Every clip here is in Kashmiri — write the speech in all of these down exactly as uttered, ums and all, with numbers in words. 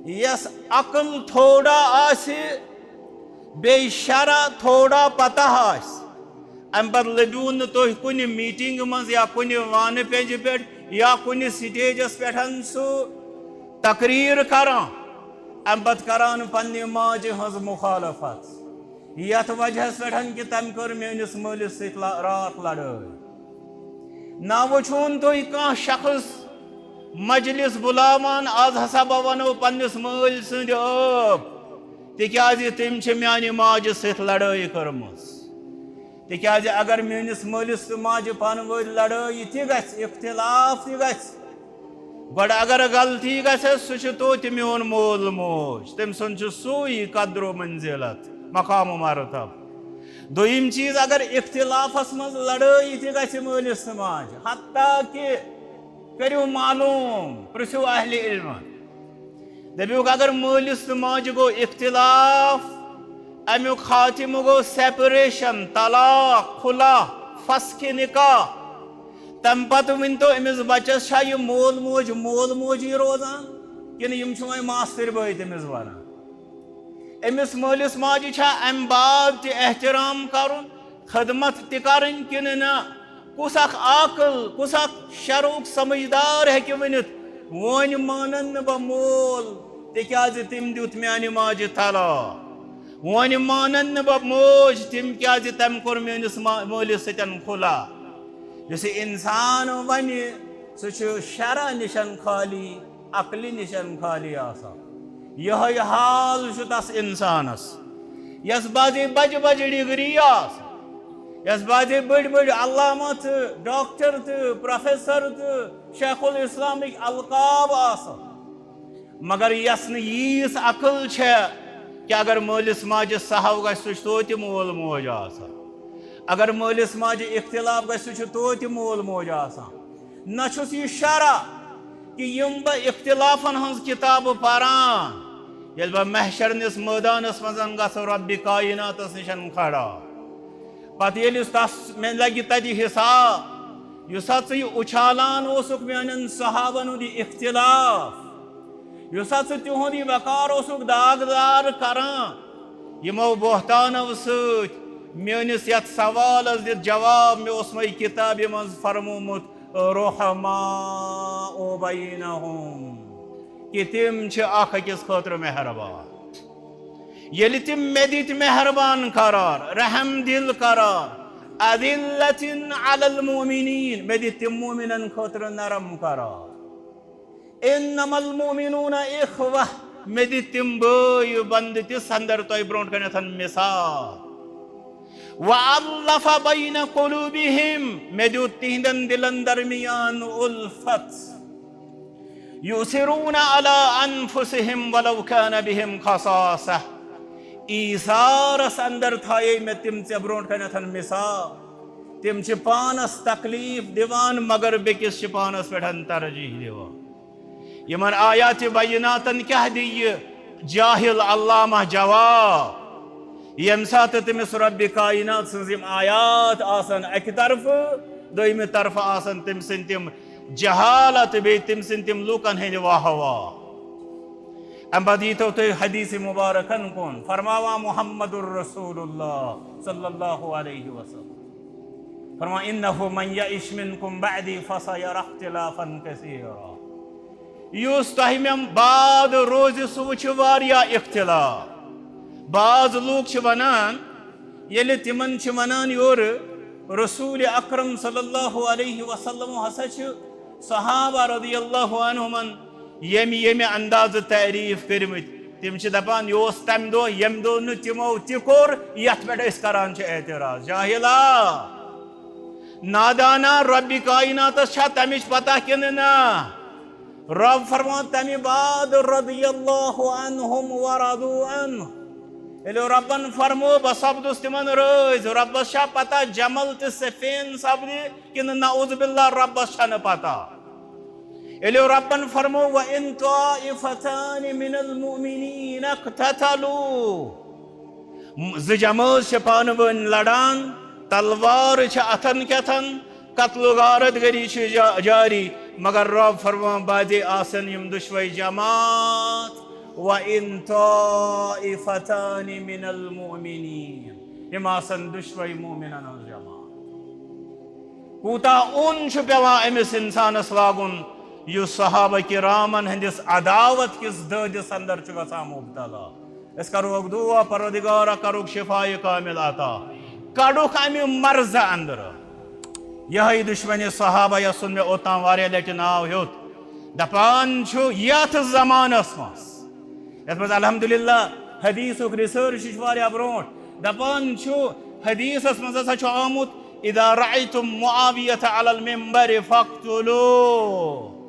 یس عقل تھوڑا آسہِ، بیٚیہِ شرع تھوڑا پتہ آسہِ، امہِ پتہٕ لٔبِو نہٕ تُہۍ کُنہِ میٖٹنگہِ منٛز یا کُنہِ وانہٕ پیٚنجہِ پٮ۪ٹھ یا کُنہِ سٹیجس پٮ۪ٹھ سُہ تقریر کران، امہِ پتہٕ کران پننہِ ماجہِ ہٕنٛز مخالفت، یتھ وجہس پٮ۪ٹھ کہِ تٔمۍ کٔر میٲنِس مٲلِس سۭتۍ لا-، راتھ لڑٲے۔ نہ وٕچھون تُہۍ کانٛہہ شخص مجلس بُلاوان، آز ہسا بہٕ ونو پننِس مٲلۍ سٕنٛدِ عٲب، تِکیازِ تٔمۍ چھِ میانہِ ماجہِ سۭتۍ لڑٲے کٔرمٕژ۔ تِکیازِ اگر میٲنِس مٲلِس تہٕ ماجہِ پانہٕ وٲنۍ لڑٲے تہِ گژھِ، اختلاف تہِ گژھِ، گۄڈٕ اگر غلطی گژھٮ۪س، سُہ چھُ توتہِ میون مول موج، تٔمۍ سُنٛد چھُ سُے قدر و منزلت، مقام و مرتب۔ دوٚیِم چیٖز، اگر اختلافس منٛز لڑٲے تہِ گژھِ مٲلِس تہٕ ماجہِ، حتیٰ کہِ کٔرِو معلوم، پرٛژھِو اہلِ علمن، دٔپِوکھ اگر مٲلِس تہٕ ماجہِ گوٚو اختلاف، امیُک خاتمہٕ گوٚو سیپریشن، طلاق، خلا، فسخ نکاح، تمہِ پتہٕ ؤنۍ تو أمِس بچس، چھا یہِ مول موج مول موجی روزان، کِنہٕ یِم چھِ وۄنۍ ماستٕرۍ بٲے تٔمِس بنان؟ أمِس مٲلِس ماجہِ چھا امہِ بعد تہِ احترام کرُن، خدمت تہِ کرٕنۍ کِنہٕ نہ؟ کُس اکھ عاقل، کُس اکھ شرعُک سمجھدار ہیٚکہِ ؤنِتھ، وۄنۍ مانن نہٕ بہٕ مول، تِکیازِ تٔمۍ دیُت میانہِ ماجہِ طلاق، وۄنۍ مانن نہٕ بہٕ موج، تٔمۍ کیازِ تٔمۍ کوٚر میٲنِس ما-، مٲلِس سۭتۍ خلا؟ یُس یہِ انسان ونہِ، سُہ چھُ شرع نِشن خالی، عقلہِ نِشن خالی آسان۔ یِہوٚے حال چھُ تس انسانس، یس بعضے بجہِ بجہِ ڈگری آسہٕ، یس بعضے بٔڑۍ بٔڑۍ علامہ تہٕ ڈاکٹر تہٕ پروفیسر تہٕ شیخ الاسلامٕکۍ القاب آسہٕ، مگر یس نہٕ ییٖژ عقل چھےٚ کہِ اگر مٲلِس ماجہِ سہو گژھِ، سُہ چھُ توتہِ مول موج آسان۔ اگر مٲلِس ماجہِ اختلاف گژھِ، سُہ چھُ توتہِ مول موج آسان۔ نہ چھُس یہِ شرع کہِ یِم بہٕ اختلافن ہٕنٛز کِتابہٕ پران، ییٚلہِ بہٕ محشرنِس مٲدانس منٛز گژھٕ رۄبِ کایناتس نِش کھڑا، پتہٕ ییٚلہِ تس مےٚ لگہِ تتہِ حساب، یُس ہا ژٕ یہِ اُچھالان اوسُکھ میانٮ۪ن صحابن ہُنٛد یہِ اختلاف، یُس ہا ژٕ تِہُنٛد یہِ وقار اوسُکھ داغدار کران، یِمو بہتانو سۭتۍ میٲنِس یتھ سوالس دِتھ جواب، مےٚ اوس مےٚ کِتابہِ منٛز فرمومُت، رحماء بینہم، کہ تم چھ اکھ أکِس خٲطرٕ مہربان۔ ییٚلہِ تِم مےٚ دِتۍ مہربان قرار، رحم دل قرار، اذلة علی المؤمنین، مےٚ دِتۍ تِم مومنن خٲطرٕ نرم قرار۔ انما المؤمنون اخوہ، مےٚ دِتۍ تِم بٲے بندٕ تہِ سندر تۄہہِ برونٛٹھ کنٮ۪تھ مثال۔ وَأَلَّفَ بَيْنَ قُلُوبِهِمْ، مےٚ دیُت تِہنٛدٮ۪ن دِلن درمیان اُلفت۔ يُؤْثِرُونَ عَلَى أَنفُسِهِمْ وَلَوْ كَانَ بِهِمْ خَصَاصَةٌ، ایثارس اندر تھایے مےٚ تِم ژےٚ برونٛٹھ کنٮ۪تھ مثال۔ تِم چھِ پانس تکلیف دِوان مگر بیٚکِس چھِ پانس پٮ۪ٹھ ترجیح دِوان۔ یِمن آیاتِ بیناتن کیٛاہ دِیہِ جاہل علامہ جواب، ییٚمہِ ساتہٕ تٔمِس رۄبِ کاینات سٕنٛز یِم آیات آسن اکہِ طرفہٕ، دوٚیمہِ طرفہٕ آسن تٔمۍ سٕنٛدۍ تِم جہالت، بیٚیہِ تٔمۍ سٕنٛدۍ تِم لوٗکن ہٕنٛدۍ واہ واہ۔ امہِ پتہٕ ییٖتو تُہۍ حدیث مبارکن کُن، فرماوان محمد رسول اللہ صلی اللہ علیہ وسلم، فرماوان، انہ من یعش منکم بعدی فسیری اختلافا کثیرا۔ یُس تۄہہِ مےٚ بعد روزِ، سُہ وٕچھِ واریاہ اختلاف۔ بعض لوٗکھ چھِ وَنان، ییٚلہِ تِمن چھِ وَنان یورٕ رسول اکرم صلی اللہ علیہ وسلم ہسا چھِ صحابہ رضی اللہ عنہمن ییٚمہِ ییٚمہِ اندازٕ تعریٖف کٔرمٕتۍ، تِم چھِ دَپان، یہِ اوس تَمہِ دۄہ ییٚمہِ دۄہ نہٕ تِمو تہِ کوٚر، یَتھ پٮ۪ٹھ أسۍ کران چھِ اعتراض۔ جاہلا! نادانا، رۄبِ کایناتس چھا تمِچ پتہ کِنہٕ نہ؟ رۄب فرمان تمہِ بعد رضی اللہ عنہم ورضوا عنہ۔ ییٚلہِ رۄبن فرمو، بہٕ سپدُس تِمن رٲضۍ، رۄبس چھا پتہ جمل تہٕ صفین سپدِ کِنہٕ نعوذ باللہ رۄبس چھنہٕ پتہ؟ ییٚلہِ رۄبن فرمو، وَإِن طَائِفَتَانِ مِنَ الْمُؤْمِنِينَ اقْتَتَلُوا، زٕ جمٲژ چھِ پانہٕ ؤنۍ لڑان، تلوار چھِ اتھن کیتھن، قتل و غارت گری چھِ جا-، جاری، مگر رۄب فرمان، بعدے آسن یِم دُشوے جماعت، وَإِن طَائِفَتَانِ مِنَ الْمُؤْمِنِينَ، یِم آسَن دُشوَے مُؤمِنَن ہٕنٛز جماعت۔ کوٗتاہ اوٚن چھُ پٮ۪وان أمِس اِنسانَس لاگُن، یُس صحابہ کرامَن ہٕنٛدِس عداوت کِس دٲدِس اندر چھُ گژھان مُبتلا۔ أسۍ کَرو اکھ دُعا، پروردگارا، کَرُکھ شفایہِ کامل عطا، کَڑُکھ اَمہِ مرضہٕ اندرٕ۔ یِہوٚے دُشمنی صحابہ، یَس سُنٛد مےٚ اوٚتام واریاہ لَٹہِ ناو ہیوٚت، دَپان چھُ یَتھ زمانَس منٛز، یَتھ منٛز الحمدللہ حدیثُک research چھُ واریاہ برونٛٹھ، دَپان چھُ حدیثَس منٛز ہسا چھُ آمُت، "إذا رأيتم معاوية على المنبر فاقتلوه"۔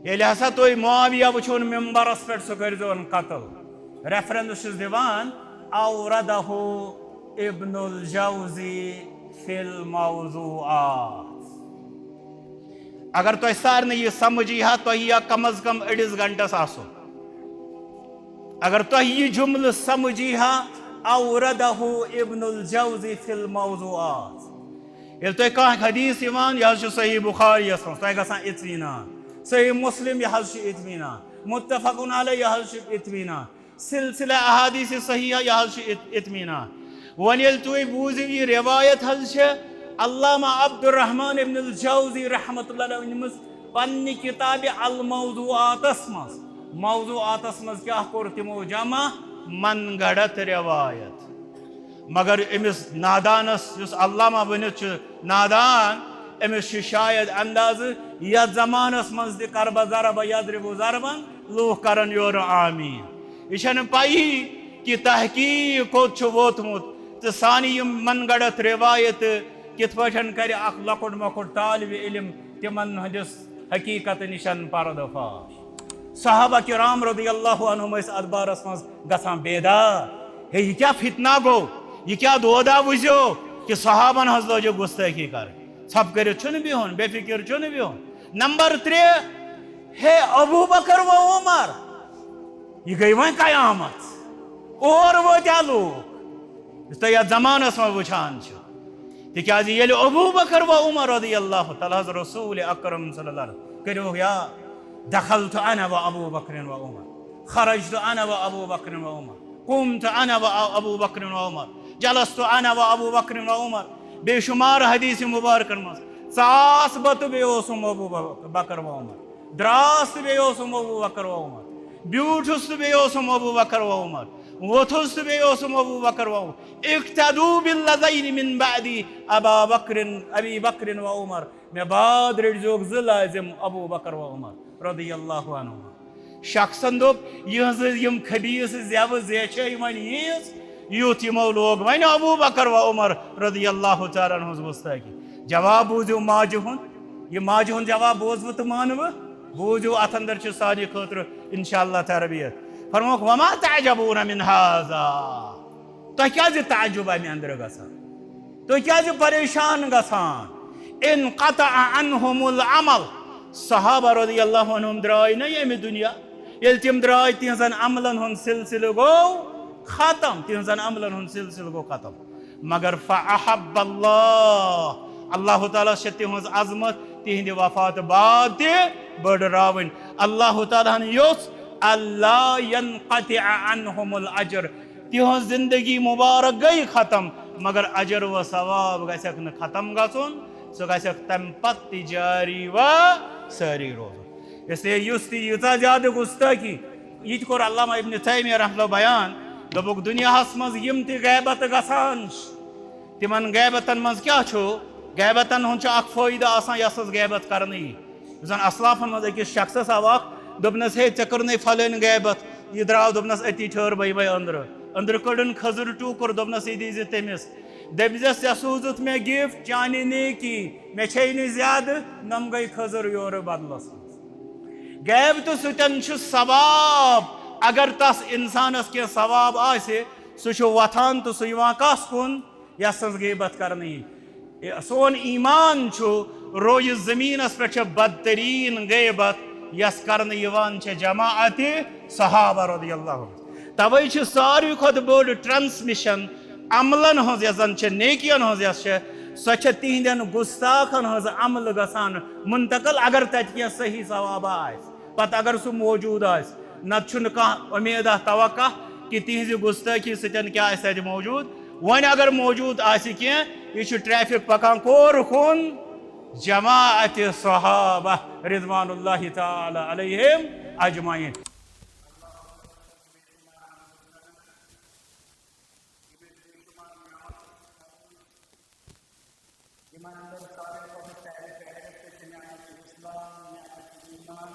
ییٚلہِ ہسا تُہۍ معاویہ وٕچھون ممبرس پٮ۪ٹھ، سُہ کٔرۍزیون قتل۔ Reference چھُس دِوان، "أورده ابن الجوزی فی الموضوعات"۔ اگر تۄہہِ سارنٕے یہِ سمجھ یی ہا، تۄہہِ یی ہا کم از کم أڑِس گھنٹس آسُن۔ اگر تۄہہِ یہِ جملہٕ سمجھ یی ہا، "أورده ابن الجوزی فی الموضوعات"۔ ییٚلہِ تۄہہِ کانٛہہ حدیث یِوان، یہِ حظ چھُ صحیح بخاریَس منٛز، تۄہہِ گژھان اطمینان۔ صحیح مسلم، یہِ حظ چھُ اطمینان۔ متفق علیہ، یہِ حظ چھُ اطمینان۔ سلسلہ احادیث صحیحہ، یہِ حظ چھُ اط-، اطمینان۔ وۄنۍ ییٚلہِ تُہۍ بوٗزِو، یہِ روایت حظ چھِ علامہ عبدالرحمن ابن الجوزی رحمۃ اللہ علیہ ؤنمٕژ پننہِ کتابہِ الموضوعاتس منٛز۔ موضوعاتس منٛز کیٛاہ کوٚر تِمو جمع؟ من گڑت روایت۔ مگر أمِس نادانس، یُس علامہ بٔنِتھ چھُ نادان، أمِس چھُ شاید اندازٕ، یتھ زمانس منٛز تہِ کربہ ضربہ یضرب ضربن، لوٗکھ کرن یورٕ آمیٖن۔ یہِ چھنہٕ پیی کہِ تحقیق کوٚت چھُ ووتمُت تہٕ سانہِ یِم من گڑتھ روایتہٕ کِتھ پٲٹھۍ کرِ اکھ لۄکُٹ مۄکُٹ طالب علم تِمن ہٕنٛدِس حقیقت نِش پردٕ فاش۔ صحابہ کرام رضی اللہ عنہم ٲسۍ اتھ بارس منٛز گژھان بیدار، ہے، یہِ کیٛاہ فتنہ گوٚو، یہِ کیٛاہ دودا وُزیو کہِ صحابن ہٕنٛز لٲجِو گُستٲخی کرٕنۍ؟ ژھۄپہٕ کٔرِتھ چھُنہٕ بِہُن، بے فکر چھُنہٕ بِہُن۔ نمبر ترٛےٚ، ہے ابو بکر و عمر، یہِ گٔے وۄنۍ قیامت، اور وٲتۍ لوٗکھ۔ یُس تُہۍ یتھ زمانس منٛز وٕچھان چھِو، تِکیازِ ییٚلہِ ابو بکر و عمر رضی اللہ تعالیٰ حض رسول اکرم صلی اللہ علیہ وسلم کٔرِو یاد، "دخلت انا و ابو بکر و عمر، خرجت انا و ابو بکر و عمر، قمت انا و ابو بکر و عمر، جلست انا و ابو بکر و عمر"، بے شمار حدیث مبارکن منٛز، "ژاس بہٕ تہٕ بیٚیہِ اوسُم ابو بکر و عمر، دراس تہٕ بیٚیہِ اوسُم ابو بکر و عمر، بیوٗٹھُس تہٕ بیٚیہِ اوسُم ابو بکر و عمر، ووٚتھُس تہٕ بیٚیہِ اوسُم ابو بکر و عمر"۔ "اقتدوا بالذین من بعدی ابا بکر، ابی بکر و عمر"، مےٚ بعد رٔٹزیوکھ زٕ لازم، ابو بکر و عمر رضی اللہ عنہما۔ شخصن دوٚپ، یِہٕنٛز یِم خبیٖث زٮ۪وٕ زیچھے وۄنۍ ییٖژ، یُتھ یِمو لوگ وۄنۍ ابو بکر و عمر رضی اللہ تعالیٰ عنہ ہٕنٛز گُستٲخی۔ جواب بوٗزِو ماجہِ ہُنٛد، یہِ ماجہِ ہُنٛد جواب بوزوٕ تہٕ مانوٕ، بوٗزِو، اتھ اندر چھِ سانہِ خٲطرٕ انشاءاللہ تربیت۔ فرموکھ، "وما تعجبون من هذا"، تۄہہِ کیازِ تعجب امہِ اندرٕ گژھان؟ تُہۍ کیازِ پریشان گژھان؟ انقطع عنہم العمل، صحابہ رضی اللہ عنہم درٛاے نہ ییٚمہِ دُنیا۔ ییٚلہِ تِم درٛاے، تِہنٛزن عملن ہُنٛد سلسلہٕ گوٚو ختم، تِہنٛزن عملن ہُنٛد سلسلہٕ گوٚو ختم۔ مگر فاحب اللہ، اللہ تعالیٰ چھِ تِہنٛز عظمت، تِہنٛدِ وفات بعد تہِ بٔڑراوٕنۍ۔ اللہ تعالیٰ ہن یوٚژھ، اللہ ينقطع عنہم الاجر، تِہنٛز زندگی مبارک گٔے ختم، مگر اجر و ثواب گژھکھ نہٕ ختم گژھُن، سُہ گژھکھ تمہِ پتہٕ تہِ جاری و ساری روزُن۔ اس لیے یُس تہِ ییٖژاہ زیادٕ گُستٲخی، یہِ تہِ کوٚر علامہ ابن تیمیہ رحمہ اللہ بیان، دوٚپُکھ، دُنیاہس منٛز یِم تہِ غیبت گژھان چھِ، تِمن غیبتن منٛز کیٛاہ چھُ؟ غیبتن ہُنٛد چھُ اکھ فٲیدٕ آسان، یۄس ٲس غیبت کرنٕے۔ یُس زن اسلافن منٛز أکِس شخصس آو اکھ، دوٚپنس، "ہے، ژےٚ کٔرنَے فلٲنۍ غیبت"، یہِ درٛاو، دوٚپنس، "أتی ٹھٔہر بہٕ یِمے أنٛدرٕ"۔ أنٛدرٕ کٔڑٕن کھٔزٕر ٹُکُر، دوٚپنس، "یہِ دیٖزِ تٔمِس"۔ دٔپزٮ۪س، "ژےٚ سوٗزُتھ مےٚ gift، چانہِ نیکی، مےٚ چھے نہٕ زیادٕ"، نۄم گٔے کھٔزٕر یورٕ بدلس منٛز۔ غیبتہٕ سۭتۍ چھُ ثواب، اگر تس انسانس کینٛہہ ثواب آسہِ، سُہ چھُ وۄتھان تہٕ سُہ یِوان کس کُن؟ یس سٕنٛز غیبت کرنہٕ یی۔ سون ایمان چھُ، رویہِ زٔمیٖنس پٮ۪ٹھ چھےٚ بدتریٖن غیبت، یس کرنہٕ یِوان چھےٚ جماعتِ صحابہ رضی اللہ عنہ۔ توے چھِ ساروی کھۄتہٕ بٔڑ transmission عملن ہٕنٛز، یۄس زن چھےٚ نیکین ہٕنٛز، یۄس چھےٚ، سۄ چھےٚ تِہنٛدٮ۪ن گُستاخن ہٕنٛز عملہٕ گژھان منتقل، اگر تتہِ کینٛہہ صحیح ثوابہ آسہِ۔ پتہٕ اگر سُہ موجود آسہِ، نتہٕ چھُنہٕ کانٛہہ اُمیدہ توقع کہِ تِہنٛزِ گُستٲخی سۭتۍ کیٛاہ آسہِ تتہِ موجود۔ وۄنۍ اگر موجود آسہِ کینٛہہ، یہِ چھُ ٹریفک پکان کور کُن؟ جماعت صحابہ رضوان اللہ تعالی علیہم اجمعین۔ یِمن اندر ساروی کھۄتہٕ پہلے پہلے چھِ نعمت اسلام، نعمت ایمان۔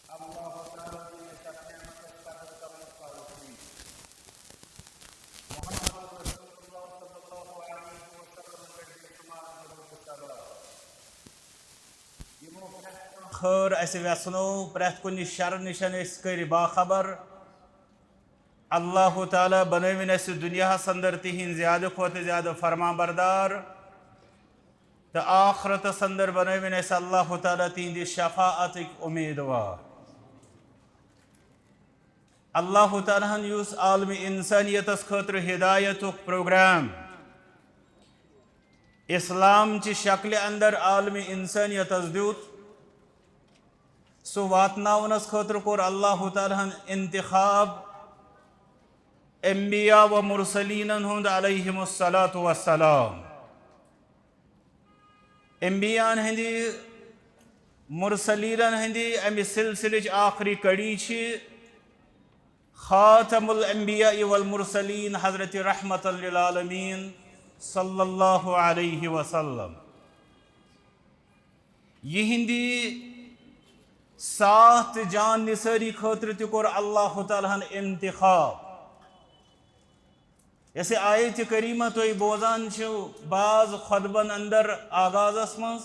اللہ تعالیٰ دِیہِ تتھ نعمتس قدر کرنُک توفیق۔ محمد رسول اللہ صلی اللہ علیہ وسلم پٮ۪ٹھ بے شمار درود و سلام۔ یِمو پرٛٮ۪تھ کانٛہہ خٲر اَسہِ وٮ۪ژھنو، پرٛٮ۪تھ کُنہِ شرٕ نِش أسۍ کٔرۍ باخبر۔ اللہ تعالیٰ بنٲوِن اَسہِ دُنیاہَس اندر تِہِنٛدۍ زیادٕ کھۄتہٕ زیادٕ فرمان بردار، تہٕ آخرتَس اندر بنٲوِن اَسہِ اللہ تعالیٰ تِہِنٛدِ شفاعتٕکۍ اُمیدوار۔ اللہ تعالیٰ ہن یُس عالمِ انسانیتَس خٲطرٕ ہدایتُک پروگرام اسلام چہِ شکلہِ اندر عالمِ انسانیتَس دیُت، سُہ واتناونس خٲطرٕ کوٚر اللہ تعالیٰ ہن انتخاب انبیاء و مرسلینن ہُنٛد علیہم الصلوۃ والسلام۔ انبیاءن ہٕنٛدِ، مرسلینن ہٕنٛدِ امہِ سلسلٕچ آخری کڑی چھِ خاتم الانبیاء والمرسلین حضرت رحمت للعالمین صلی اللہ علیہ وسلم۔ یِہنٛدِ ساتھ تہٕ جان نثٲری خٲطرٕ تہِ کوٚر اللہ تعالیٰ ہن انتخاب۔ یۄس یہِ آیت کریمہ تُہۍ بوزان چھِو بعض خطبن اندر آغازس منٛز،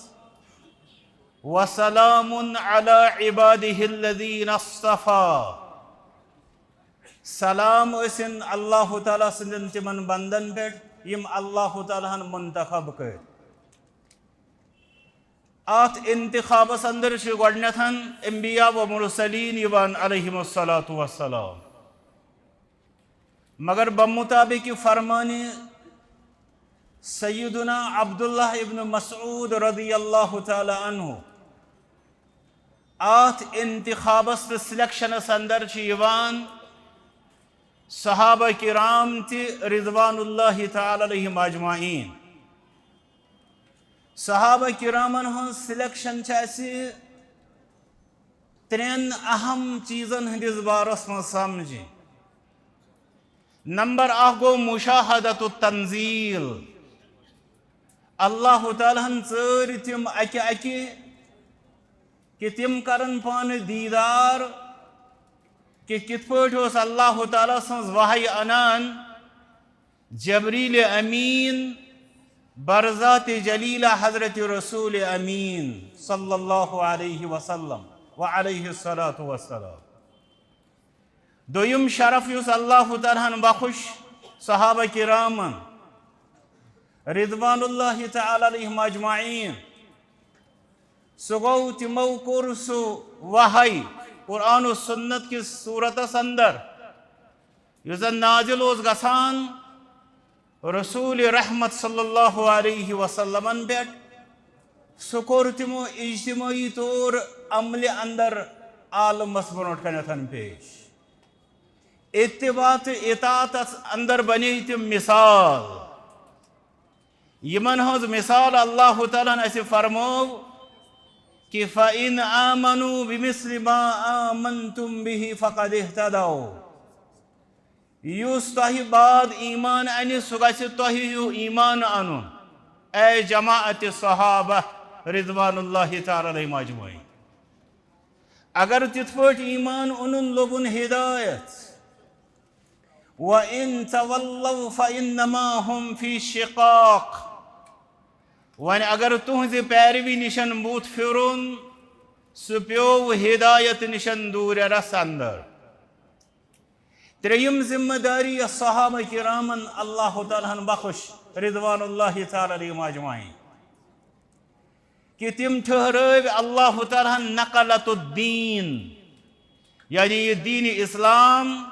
"وسلام علی عبادہ الذین اصطفیٰ"، سلام ٲسِن اللہ تعالیٰ سٕنٛدٮ۪ن تِمن بندن پٮ۪ٹھ یِم اللہ تعالیٰ ہن منتخب کٔرۍ۔ اتھ انتخابس اندر چھِ گۄڈنیتھن انبیاء و مرسلین یِوان علیہم الصلوۃ والسلام۔ مگر بمطابق فرمان سیدنا عبداللہ ابن مسعود رضی اللہ تعالی عنہ، اتھ انتخابس تہٕ سلیکشنس اندر چھِ یِوان صحابہ کرام تہِ رضوان اللہ تعالی علیہم اجمعین۔ صحابہ کرامن ہٕنٛز سلیکشن چھِ اَسہِ ترٛٮ۪ن اہم چیٖزن ہٕنٛدِس بارس منٛز سمجھٕنۍ۔ نمبر اکھ گوٚو مشاہدۃ التنزیل۔ اللہ تعالیٰ ہن ژٲرۍ تِم اکہِ اکہِ کہِ تِم کرن پانہٕ دیٖدار کہِ کِتھ پٲٹھۍ اوس اللہ تعالیٰ سٕنٛز وحی انان۔ جبریل امین برذات جلیلہ حضرت رسول امین صلی اللہ علیہ وسلم و علیہ الصلوۃ والسلام۔ دوٚیِم شرف یُس اللہ تعالیٰ ہن بخش صحابہ کرامن رضوان اللہ تعالیٰ علیہم اجمعین، سُہ گوٚو تِمو کوٚر سُہ وحی قرآن و سنت کِس صورتس اندر، یُس زن نازل اوس گژھان رسول رحمت صلی اللہ علیہ وسلمن پٮ۪ٹھ، سُہ کوٚر تِمو اجتماعی طور عملہِ اندر عالمس برونٛٹھ کنٮ۪تھ پیش۔ اتباع تہٕ اطاعتس اندر بنے تِم مثال۔ یِمن ہٕنٛز مثال اللہ تعالیٰ ہن اَسہِ فرمٲو کہِ فَإِنْ آمَنُوا بِمِثْلِ مَا آمَنْتُمْ بِهِ فَقَدِ اهْتَدَوْا۔ یُس تۄہہِ بعد ایمان اَنہِ، سُہ گژھِ تۄہہِ ہیوٗ ایمان اَنُن، اے جماعت صحابہ رضوان اللہ تعالیٰ علیہم اجمعین۔ اگر تِتھ پٲٹھۍ ایمان اونُن، لوٚبُن ہدایت۔ وَإِن تَوَلَّوْا فَإِنَّمَا هُمْ فِي شِقَاقٍ۔ وۄنۍ اگر تُہنٛزِ پیروی نِشن بُتھ پھِرُن، سُہ پیوٚو ہدایت نِشن دوٗرِ رس اندر۔ ترٛیٚیِم ذمہ دٲری یۄس صحابہ کرامن اللہ تعالیٰ ہن بخش رضوان اللہ تعالیٰ علیہم اجمعین، کہِ تِم ٹھہرٲوۍ اللہ تعالیٰ ہن نقلت الدین، یعنی یہِ دین اسلام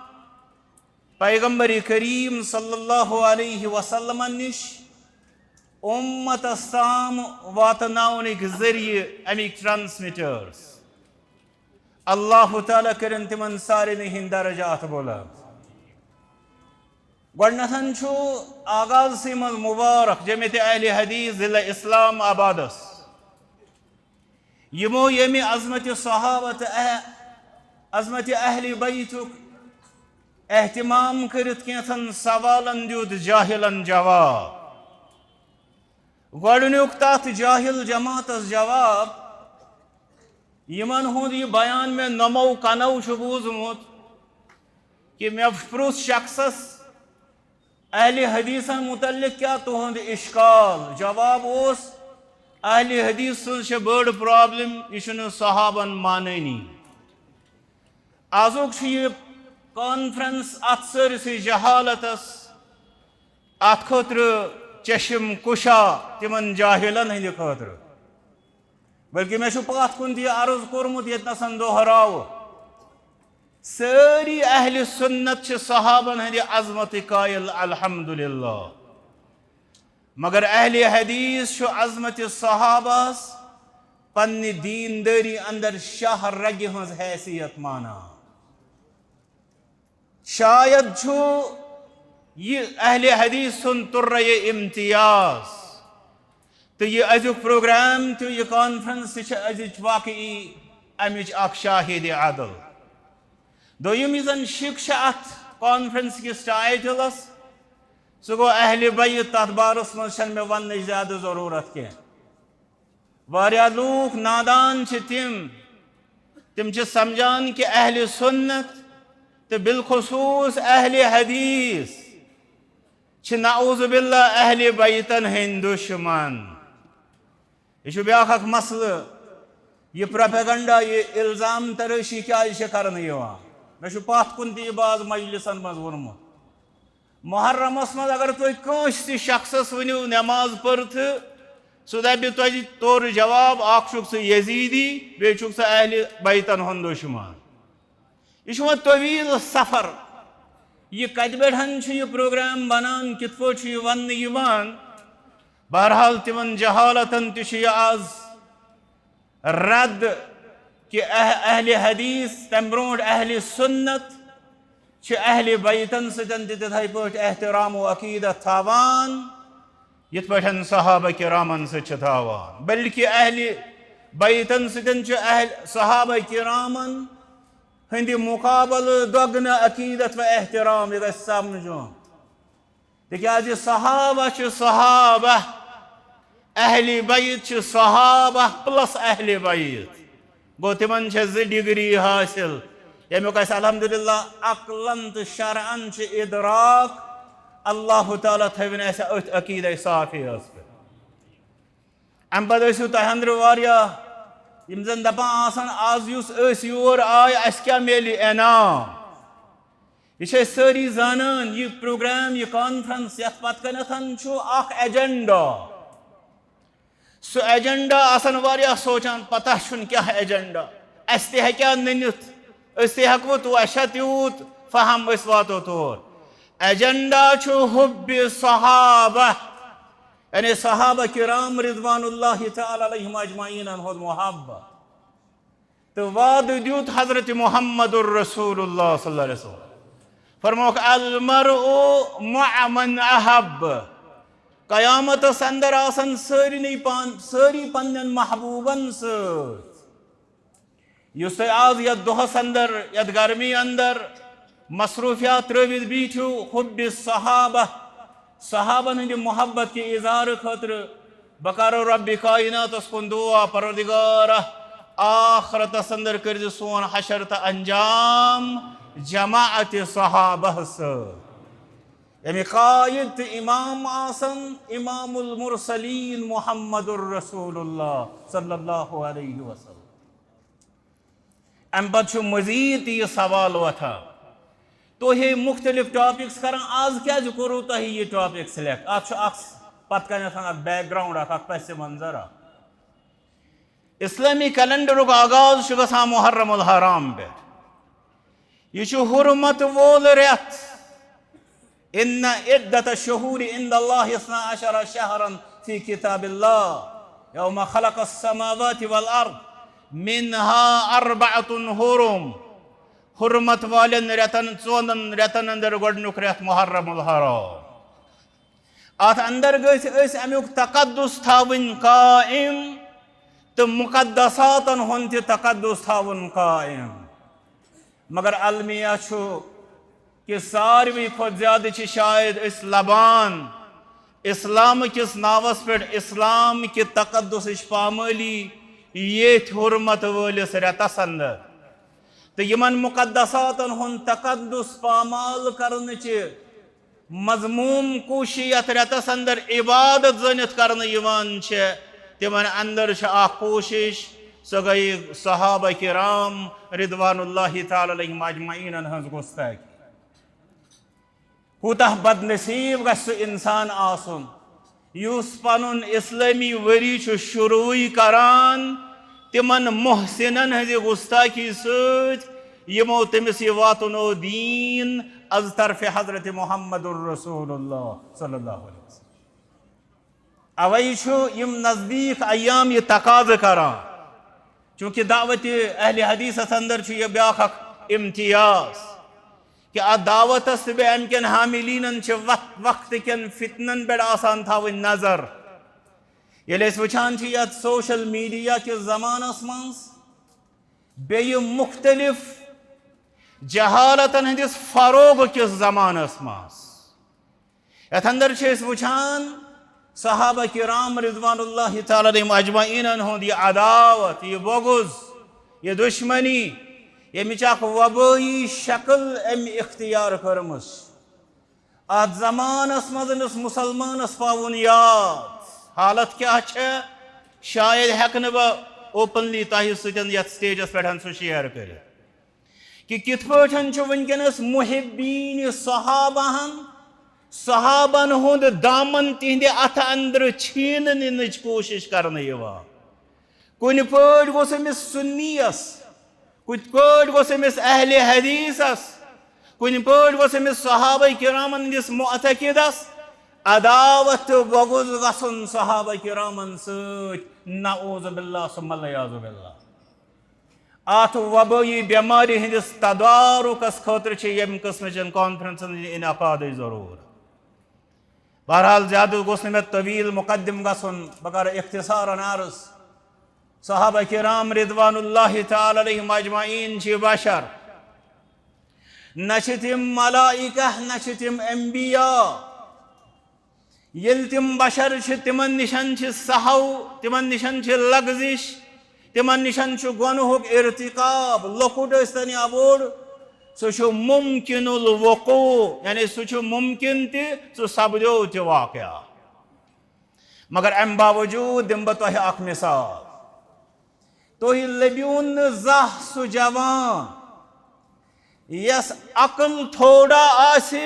پیغمبر کریم صلی اللہ علیہ وسلمن نِش امتس تام واتناونٕکۍ ذٔریعہٕ، اَمِکۍ ٹرانسمیٹرز۔ اللہ تعالیٰ کٔرِن تِمن سارنٕے ہٕنٛدۍ درجات بُلند۔ گۄڈٕنیتھ چھُ آغازسٕے منٛز مُبارک جمعیت اہل حدیث ضلع اسلام آبادس، یِمو ییٚمہِ عظمت صحابہ تہٕ اہ-، عظمت اہل بیتُک اہتمام کٔرِتھ کینٛژن سوالن دیُت جاہلن جواب۔ گۄڈٕنیُک تتھ جاہل جماعتس جواب، یِمن ہُنٛد یہِ بیان مےٚ نمو کنو چھُ بوٗزمُت، کہِ مےٚ پرُژھ شخصس، اہل حدیثن متعلق کیٛاہ تُہُنٛد اشکال؟ جواب اوس، اہل حدیث سٕنٛز چھےٚ بٔڑ problem، یہِ چھُنہٕ صحابن مانٲنی۔ آزُک چھُ یہِ conference اتھ سٲرسٕے جہالتس، اتھ خٲطرٕ چشم کشا تِمن جاہلن ہٕنٛدِ خٲطرٕ۔ بلکہ مےٚ چھُ پتھ کُن تہِ یہِ عرض کوٚرمُت، ییٚتہِ نسن دۄہراوٕ۔ سٲری اہل سنت چھِ صحابن ہٕنٛدِ عظمتٕکۍ قٲیل، الحمدللہ۔ مگر اہل حدیث چھُ عظمت صحابس پننہِ دیندٲری اندر شاہ رگہِ ہٕنٛز حیثیت مانان۔ شاید چھُ یہِ اہل حدیث سُنٛد تُرے امتیاز۔ تہٕ یہِ أزیُک program تہٕ یہِ conference تہِ چھِ أزِچ واقعی امِچ اکھ شاہد عدل۔ دوٚیِم یُس زن شِک چھِ اتھ conference کِس title-س، سُہ گوٚو اہل بیت۔ تتھ بارس منٛز چھنہٕ مےٚ وننٕچ زیادٕ ضروٗرت کینٛہہ۔ واریاہ لوٗکھ نادان چھِ تِم، تِم چھِ سمجھان کہِ اہل سنت تہٕ بالخصوص اہل حدیث چھِ نعوذ باللہ اہل بیتن ہٕنٛدۍ دشمن۔ یہِ چھُ بیٛاکھ اکھ مسلہٕ۔ یہِ propaganda، یہِ الزام ترٲشی کیٛازِ چھِ کرنہٕ یِوان؟ مےٚ چھُ پتھ کُن تہِ یہِ باز مجلسن منٛز ووٚنمُت۔ محرمس منٛز اگر تُہۍ کٲنٛسہِ تہِ شخصس ؤنِو نماز پٔر تہٕ سُہ دپہِ تۄہہِ تورٕ جواب، اکھ چھُکھ ژٕ یزیدی، بیٚیہِ چھُکھ ژٕ اہل بیتن ہُنٛد دشمن۔ یہِ چھُ وۄنۍ طویل سفر۔ یہِ کتہِ پٮ۪ٹھ چھُ یہِ program بنان، کِتھ پٲٹھۍ چھُ یہِ وننہٕ یِوان؟ بہرحال تِمن جہالتن تہِ چھُ یہِ آز رد کہِ اہ-، اہل حدیث، تمہِ برونٛٹھ اہل سنت چھِ اہل بیتن سۭتۍ تہِ تِتھے پٲٹھۍ احترام و عقیدت تھاوان، یِتھ پٲٹھۍ صحابہ کرامن سۭتۍ چھِ تھاوان، بلکہِ اہل بیتن سۭتۍ چھُ اہل صحابہ کرامن ہٕنٛدِ مُقابلہٕ دۄگنہٕ عقیدت و احترام۔ یہِ گژھِ سمجھُن۔ تِکیٛازِ صحابہ چھِ صحابہ، اہل بیت چھِ صحابہ plus اہل بیت۔ گوٚو، تِمن چھےٚ زٕ degree حٲصِل، ییٚمیُک اَسہِ الحمدللہ عقلن تہٕ شرعن چھُ ادراک۔ اللہ تعالیٰ تھٲوِن اَسہِ أتھۍ عقیدے صافیَس پٮ۪ٹھ۔ اَمہِ پتہٕ ٲسِو تۄہہِ اندرٕ واریاہ یِم زن دپان آسن، آز یُس أسۍ یور آے، اَسہِ کیٛاہ میلہِ انعام؟ یہِ چھِ أسۍ سٲری زانان، یہِ program، یہِ conference، یتھ پتہٕ کنٮ۪تھ چھُ اکھ agenda۔ سُہ agenda آسن واریاہ سونچان، پتہ چھُنہٕ کیٛاہ agenda۔ اَسہِ تہِ ہیٚکیٛاہ نٔنِتھ، أسۍ تہِ ہیٚکوٕ تو، اَسہِ چھا تیوٗت فہم أسۍ واتو تور؟ Agenda چھُ حب صحابہ، یعنی صحابہ کرام رضوان اللہ تعالیٰ علیہم اجمعین ہُنٛد محبت۔ تہٕ وعدٕ دیُت حضرت محمد الرسول اللہ صلی اللہ علیہ وسلم۔ فرمووُکھ، "المرء مع من احب"۔ قیامتس اندر آسن سٲرنٕے پان-، سٲری پننٮ۪ن محبوبن سۭتۍ۔ یُس تُہۍ آز یتھ دۄہس اندر، یتھ گرمی اندر مصروفیات ترٲوِتھ بیٖٹھِو، حب صحابہ، صحابن ہٕنٛدِ محبت کہِ اظہارٕ خٲطرٕ، بہٕ کرو رب کائناتس کُن دعا، پروردگارا، آخرتس اندر کٔرزِ سون حشر تہٕ انجام جماعت صحابہ سۭتۍ۔ یعنی قائد تہٕ امام آسن امام المرسلین محمد الرسول اللہ صلی اللہ علیہ وسلم۔ امہِ پتہٕ چھُ مزید تہِ یہِ سوال وۄتھان، تُہۍ ہے مختلف topics کران، آز کیازِ کوٚروٕ تۄہہِ یہِ topic select؟ اتھ چھُ اکھ پتہٕ کنٮ۪تھ اکھ background، اکھ، اکھ پس منظر اکھ۔ اسلٲمی calendarُک آغاز چھُ گژھان محرم الحرام پٮ۪ٹھ۔ یہِ چھُ حرمت وول رٮ۪تھ۔ ان عدت الشہور عند اللہ اثنا عشر شہرا فی کتاب اللہ یوم خلق السماوات والارض۔ منها اربعة حرم، حرمت والٮ۪ن رٮ۪تن، ژۄن رٮ۪تن اندر گۄڈنیُک رٮ۪تھ محرم الحرام۔ اتھ اندر گٔژھۍ أسۍ امیُک تقدس تھاوٕنۍ قائم تہٕ مقدساتن ہُنٛد تہِ تقدس تھاوُن قائم۔ مگر المیہ چھُ کہ ساروی کھۄتہٕ زیادٕ چھِ شاید أسۍ لبان اسلام کِس ناوس پٮ۪ٹھ اسلام کہِ تقدسٕچ پامٲلی ییٚتھۍ حرمت وٲلِس رٮ۪تس اندر۔ تہٕ یِمن مقدساتن ہُنٛد تقدس پامال کرنٕچہِ مذموم کوٗشش یتھ رٮ۪تس اندر عبادت زٲنِتھ کرنہٕ یِوان چھےٚ، تِمن اندر چھِ اکھ کوٗشش، سۄ گٔیہِ صحابہ کرام رضوان اللہ تعالیٰ علیہم اجمعینن ہٕنٛز گستاخی۔ کوٗتاہ بدنصیب گژھِ سُہ انسان آسُن یُس پنُن اسلٲمی ؤری چھُ شروعٕے کران تِمن محسنن ہٕنٛزِ گستاخی سۭتۍ، یِمو تٔمِس یہِ واتنو دیٖن از طرفِ حضرت محمد رسول اللہ صلی اللہ علیہ وسلم۔ اوے چھُ یِم نزدیٖک ایام یہِ تقاضہٕ کران، چونکہ دعوت اہل حدیثس اندر چھُ یہِ بیاکھ اکھ امتیاز کہ اتھ دعوتس تہٕ بیٚیہِ امہِ کٮ۪ن حاملینن چھِ وقت وقتہٕ کٮ۪ن فتنن پٮ۪ٹھ آسان تھاوٕنۍ نظر۔ ییٚلہِ أسۍ وٕچھان چھِ یتھ سوشل میڈیا کِس زمانس منٛز، بیٚیہِ مختلف جہالتن ہٕنٛدِس فروغ کِس زمانس منٛز، یتھ اندر چھِ أسۍ وٕچھان صحابہ کرام رضوان اللہ تعالیٰ علیہم اجمعینن ہُنٛد یہِ عداوت، یہِ بغض، یہِ دشمنی، ییٚمِچ اکھ وبٲیی شکل أمۍ اختیار کٔرمٕژ۔ اتھ زمانس منٛز أمِس مسلمانس پاوُن یاد۔ حالت کیٛاہ چھےٚ؟ شاید ہٮ۪کہٕ نہٕ بہٕ اوپنلی تۄہہِ سۭتۍ یتھ سٹیجس پٮ۪ٹھ سُہ شیئر کٔرِتھ۔ کہ کِتھ پٲٹھۍ چھُ وٕنکیٚنَس محبین صحابہن، صحابن ہُنٛد دامن تِہنٛدِ اَتھٕ اندرٕ چھینہٕ نِنٕچ کوٗشش کرنہٕ یِوان۔ کُنہِ پٲٹھۍ گوٚژھ أمِس سُنیَس، کُنہِ پٲٹھۍ گوٚژھ أمِس اہلِ حدیثس، کُنہِ پٲٹھۍ گوٚژھ أمِس صحابہ کرامن ہٕنٛدِس معتقدس عداوت تہٕ بغض گژھُن صحابہ کرامن سۭتۍ۔ نعوذ باللہ ثم العیاذ باللہ۔ اتھ وبٲیی بٮ۪مارِ ہٕنٛدِس تدارکس خٲطرٕ چھِ ییٚمہِ قٕسمٕچٮ۪ن کانفرنسن ہٕنٛدِ انعقادٕچ ضروٗرت۔ بہرحال، زیادٕ گوٚژھ نہٕ مےٚ طویل مقدم گژھُن، بہٕ کرٕ اختصارن عرض۔ صحابہ کرام رضوان اللہ تعالیٰ علیہم اجمعین چھِ بشر، نہ چھِ تِم ملائکہ، نہ چھِ تِم انبیاء۔ ییٚلہِ تِم بشر چھِ، تِمن نِشن چھِ سہو، تِمن نِشن چھِ لغزش، تِمن نِشن چھُ گۄنہُک ارتکاب، لۄکُٹ ٲسۍتن یا بوٚڑ، سُہ چھُ ممکن الوقوع، یعنی سُہ چھُ ممکن تہِ، سُہ سپدیو تہِ واقعہ۔ مگر امہِ باوجوٗد دِمہٕ بہٕ تۄہہِ اکھ مثال۔ تُہۍ لٔبِو نہٕ زانٛہہ سُہ جوان یس عقل تھوڑا آسہِ،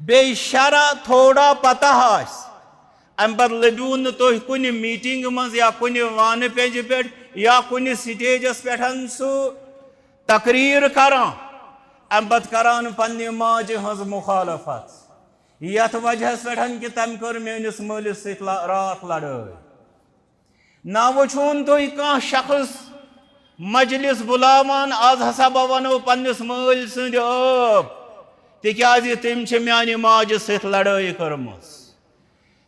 بیٚیہِ شرع تھوڑا پتہ آسہِ۔ امہِ پتہٕ لٔبِو نہٕ تُہۍ کُنہِ میٹنگ منٛز یا کُنہِ وانہٕ پینجہِ پٮ۪ٹھ یا کُنہِ سٹیجس پٮ۪ٹھ سُہ تقریر کران، امہِ پتہٕ کران پننہِ ماجہِ ہٕنٛز مخالفت، یتھ وجہس پٮ۪ٹھ کہِ تٔمۍ کٔر میٲنِس مٲلِس سۭتۍ لا-، راتھ لڑٲے۔ نہ وٕچھون تُہۍ کانٛہہ شخص مجلس بُلاوان، از ہسا بہٕ ونو پننِس مٲلۍ سٕنٛدِ ٲب، تِکیازِ تٔمۍ چھِ میانہِ ماجہِ سۭتۍ لڑٲے کٔرمٕژ۔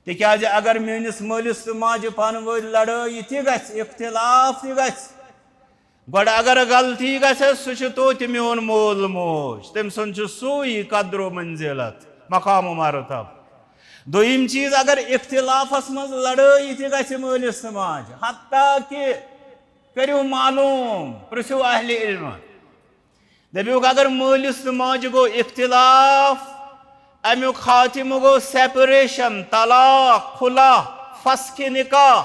تِکیازِ اگر میٲنِس مٲلِس تہٕ ماجہِ پانہٕ وٲنۍ لڑٲے تہِ گژھِ، اختلاف تہِ گژھِ، گۄڈٕ اگر غلطی گژھٮ۪س، سُہ چھُ توتہِ میون مول موج، تٔمۍ سُنٛد چھُ سُے قدر و منزلت، مقام و مرتب۔ دوٚیِم چیٖز، اگر اختلافس منٛز لڑٲے تہِ گژھِ مٲلِس تہٕ ماجہِ، حتیٰ کہ کٔرِو معلوم، پرژھِو اہلِ علمہٕ، دٔپِوکھ، اگر مٲلِس تہٕ ماجہِ گوٚو اختلاف، امیُک خاتمہٕ گوٚو سیپریشن، طلاق، خلع، فسخ نکاح۔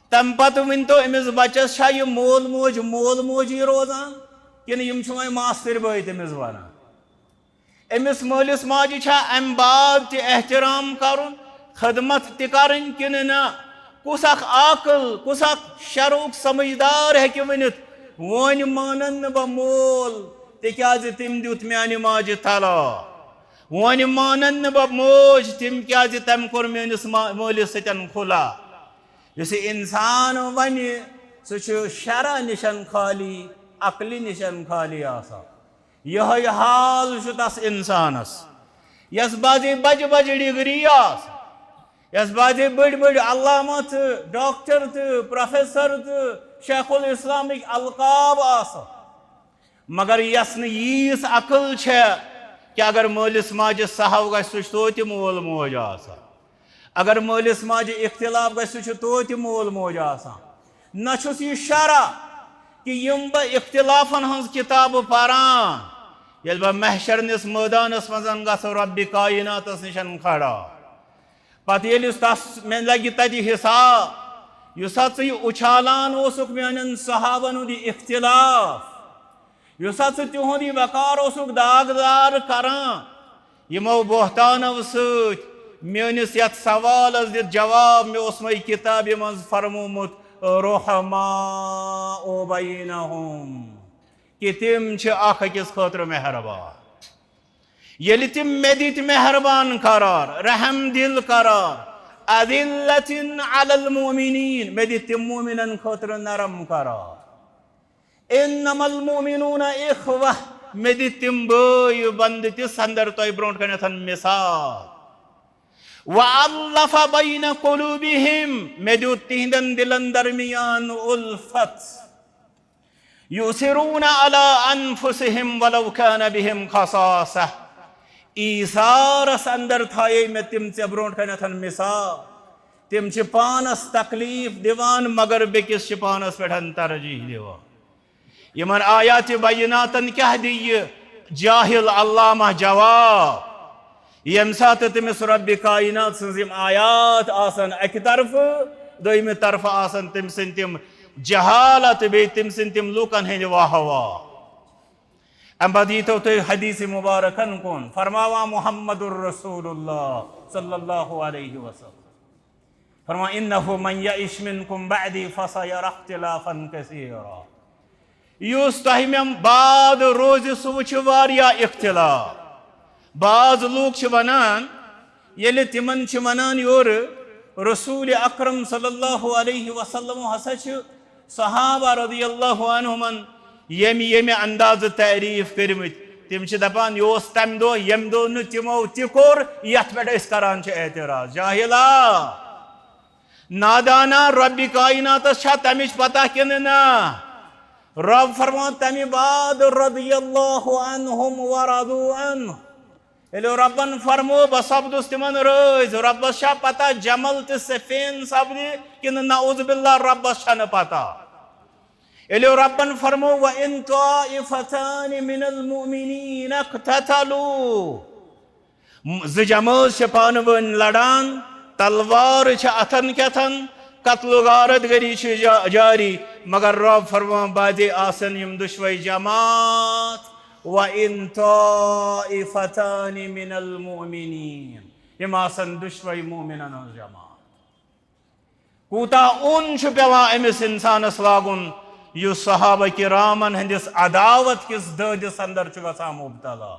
تمہِ پتہٕ ؤنۍتو، أمِس بچس چھا یہِ مول موج مول موجی روزان، کِنہٕ یِم چھِ وۄنۍ ماستٕرۍ بٲے تٔمِس بنان؟ أمِس مٲلِس ماجہِ چھا امہِ بعد تہِ احترام کرُن، خدمت تہِ کرٕنۍ کِنہٕ نہ؟ کُس اکھ عاقل، کُس اکھ شرعُک سمجھدار ہیٚکہِ ؤنِتھ، وۄنۍ مانن نہٕ بہٕ مول، تِکیازِ تٔمۍ دیُت میانہِ ماجہِ طلاق۔ وۄنۍ مانن نہٕ بہٕ موج، تٔمۍ کیازِ، تٔمۍ کوٚر میٲنِس ما-، مٲلِس سۭتۍ خلع۔ یُس یہِ انسان ونہِ، سُہ چھُ شرع نِشن خٲلی، عقلہِ نِشن خٲلی آسان۔ یِہوٚے حال چھُ تس اِنسانس، یس بعضے بجہِ بجہِ ڈگری آسہٕ، یس بعضے بٔڑۍ بٔڑۍ علامہ تہٕ ڈاکٹر تہٕ پروفیسر تہٕ شیخ الاسلامٕکۍ القاب آسہٕ، مگر یس نہٕ ییٖژ عقل چھےٚ کہِ اگر مٲلِس ماجہِ سہو گژھِ، سُہ چھُ توتہِ مول موج آسان۔ اگر مٲلِس ماجہِ اختلاف گژھِ، سُہ چھُ توتہِ مول موج آسان۔ نہ چھُس یہِ شرع کہِ یِم بہٕ اختلافن ہٕنٛز کِتابہٕ پران، ییٚلہِ بہٕ محشرنِس مٲدانس منٛز گژھٕ رۄبِ کایناتس نِش کھڑا، پتہٕ ییٚلہِ تس مےٚ لگہِ تتہِ حساب، یُس ہا ژٕ یہِ اُچھالان اوسُکھ میانٮ۪ن صحابن ہُنٛد یہِ اختلاف، یُس ہا ژٕ تِہُنٛد یہِ وقار اوسُکھ داغدار کران، یِمو بہتانو سۭتۍ میٲنِس یتھ سوالس دِتھ جواب، مےٚ اوس مے کتابہِ منٛز فرمومُت، رحماء بینہم، کہِ تِم چھِ اکھ أکِس خٲطرٕ مہربان۔ ییٚلہِ تِم مےٚ دِتۍ مہربان قرار، رحم دل قرار، اذلة علی المؤمنین، مےٚ دِتۍ تِم مومنن خٲطرٕ نرم قرار۔ انما المؤمنون اخوہ، مےٚ دِتۍ تِم بٲے بندٕ تہِ سندر تۄہہِ برونٛٹھ کنٮ۪تھ مثال۔ والف بین قلوبہم، مےٚ دیُت تِہنٛدٮ۪ن دلن درمیان الفت۔ یؤثرون علی انفسہم ولو کان بہم خصاصہ، ایثارس اندر تھایے مےٚ تِم ژےٚ برونٛٹھ کنٮ۪تھ مثال۔ تِم چھِ پانس تکلیف دِوان مگر بیٚکِس چھِ پانس پٮ۪ٹھ ترجیح دِوان۔ یِمن آیاتِ بیناتن کیٛاہ دِیہِ جاہل علامہ جواب؟ ییٚمہِ ساتہٕ تٔمِس رۄبِ کاینات سٕنٛز یِم آیات آسن اَکہِ طرفہٕ، دوٚیمہِ طرفہٕ آسن تٔمۍ سٕنٛدۍ تِم جہالت، بیٚیہِ تٔمۍ سٕنٛدۍ تِم لوٗکن ہٕنٛدۍ واہ واہ۔ اَمہِ پتہٕ ییٖتو تُہۍ حدیثِ مُبارکن کُن، فرماوان محمد رسول اللہ صلی اللہ علیہ وسلم۔ فرمان، انہ من یعش منکم بعدی فسیر اختلافا کثیرا۔ یُس تۄہہِ مےٚ بعد روزِ، سُہ وٕچھِ واریاہ اختلاف۔ بعض لوٗکھ چھِ ونان، ییٚلہِ تِمن چھِ ونان یورٕ رسول اکرم صلی اللہ علیہ وسلم ہسا چھِ صحابہ رضی اللہ عنہمن ییٚمہِ ییٚمہِ اندازٕ تعریف کٔرمٕتۍ، تِم چھِ دپان، یہِ اوس تمہِ دۄہ ییٚمہِ دۄہ نہٕ تِمو تہِ کوٚر یتھ پٮ۪ٹھ أسۍ کران چھِ اعتراض۔ جاہلا، نادانا، رۄبِ کایناتس چھا تمِچ پتہ کِنہٕ نہ؟ رۄب فرمان تمہِ بعد رضی اللہ عنہم ورضوا عنہ۔ ییٚلہِ رۄبن فرمو، بہٕ سپدُس تِمن رٲضۍ، رۄبس چھا پتہ جمل تہٕ صفین سپدِ کِنہٕ نعوذ باللہ رۄبس چھنہٕ پتہ؟ ییٚلہِ رۄبن فرمو، وَإِن طَائِفَتَانِ مِنَ الْمُؤْمِنِينَ اقْتَتَلُوا، زٕ جمٲژ چھِ پانہٕ ؤنۍ لڑان، تلوار چھِ اتھن کیتھن، قتل و غارت گری چھِ جا-، جاری، مگر رۄب فرمان، بعدے آسن یِم دُشوے جماعت، وَإِن طَائِفَتَانِ مِنَ الْمُؤْمِنِينَ، یِم آسن دُشوے مومنن ہٕنٛز جماعت۔ کوٗتاہ اوٚن چھُ پٮ۪وان أمِس اِنسانَس لاگُن، یُس صحابہ کرامَن ہٕنٛدِس عداوت کِس دٲدِس اندر چھُ گژھان مبتلا۔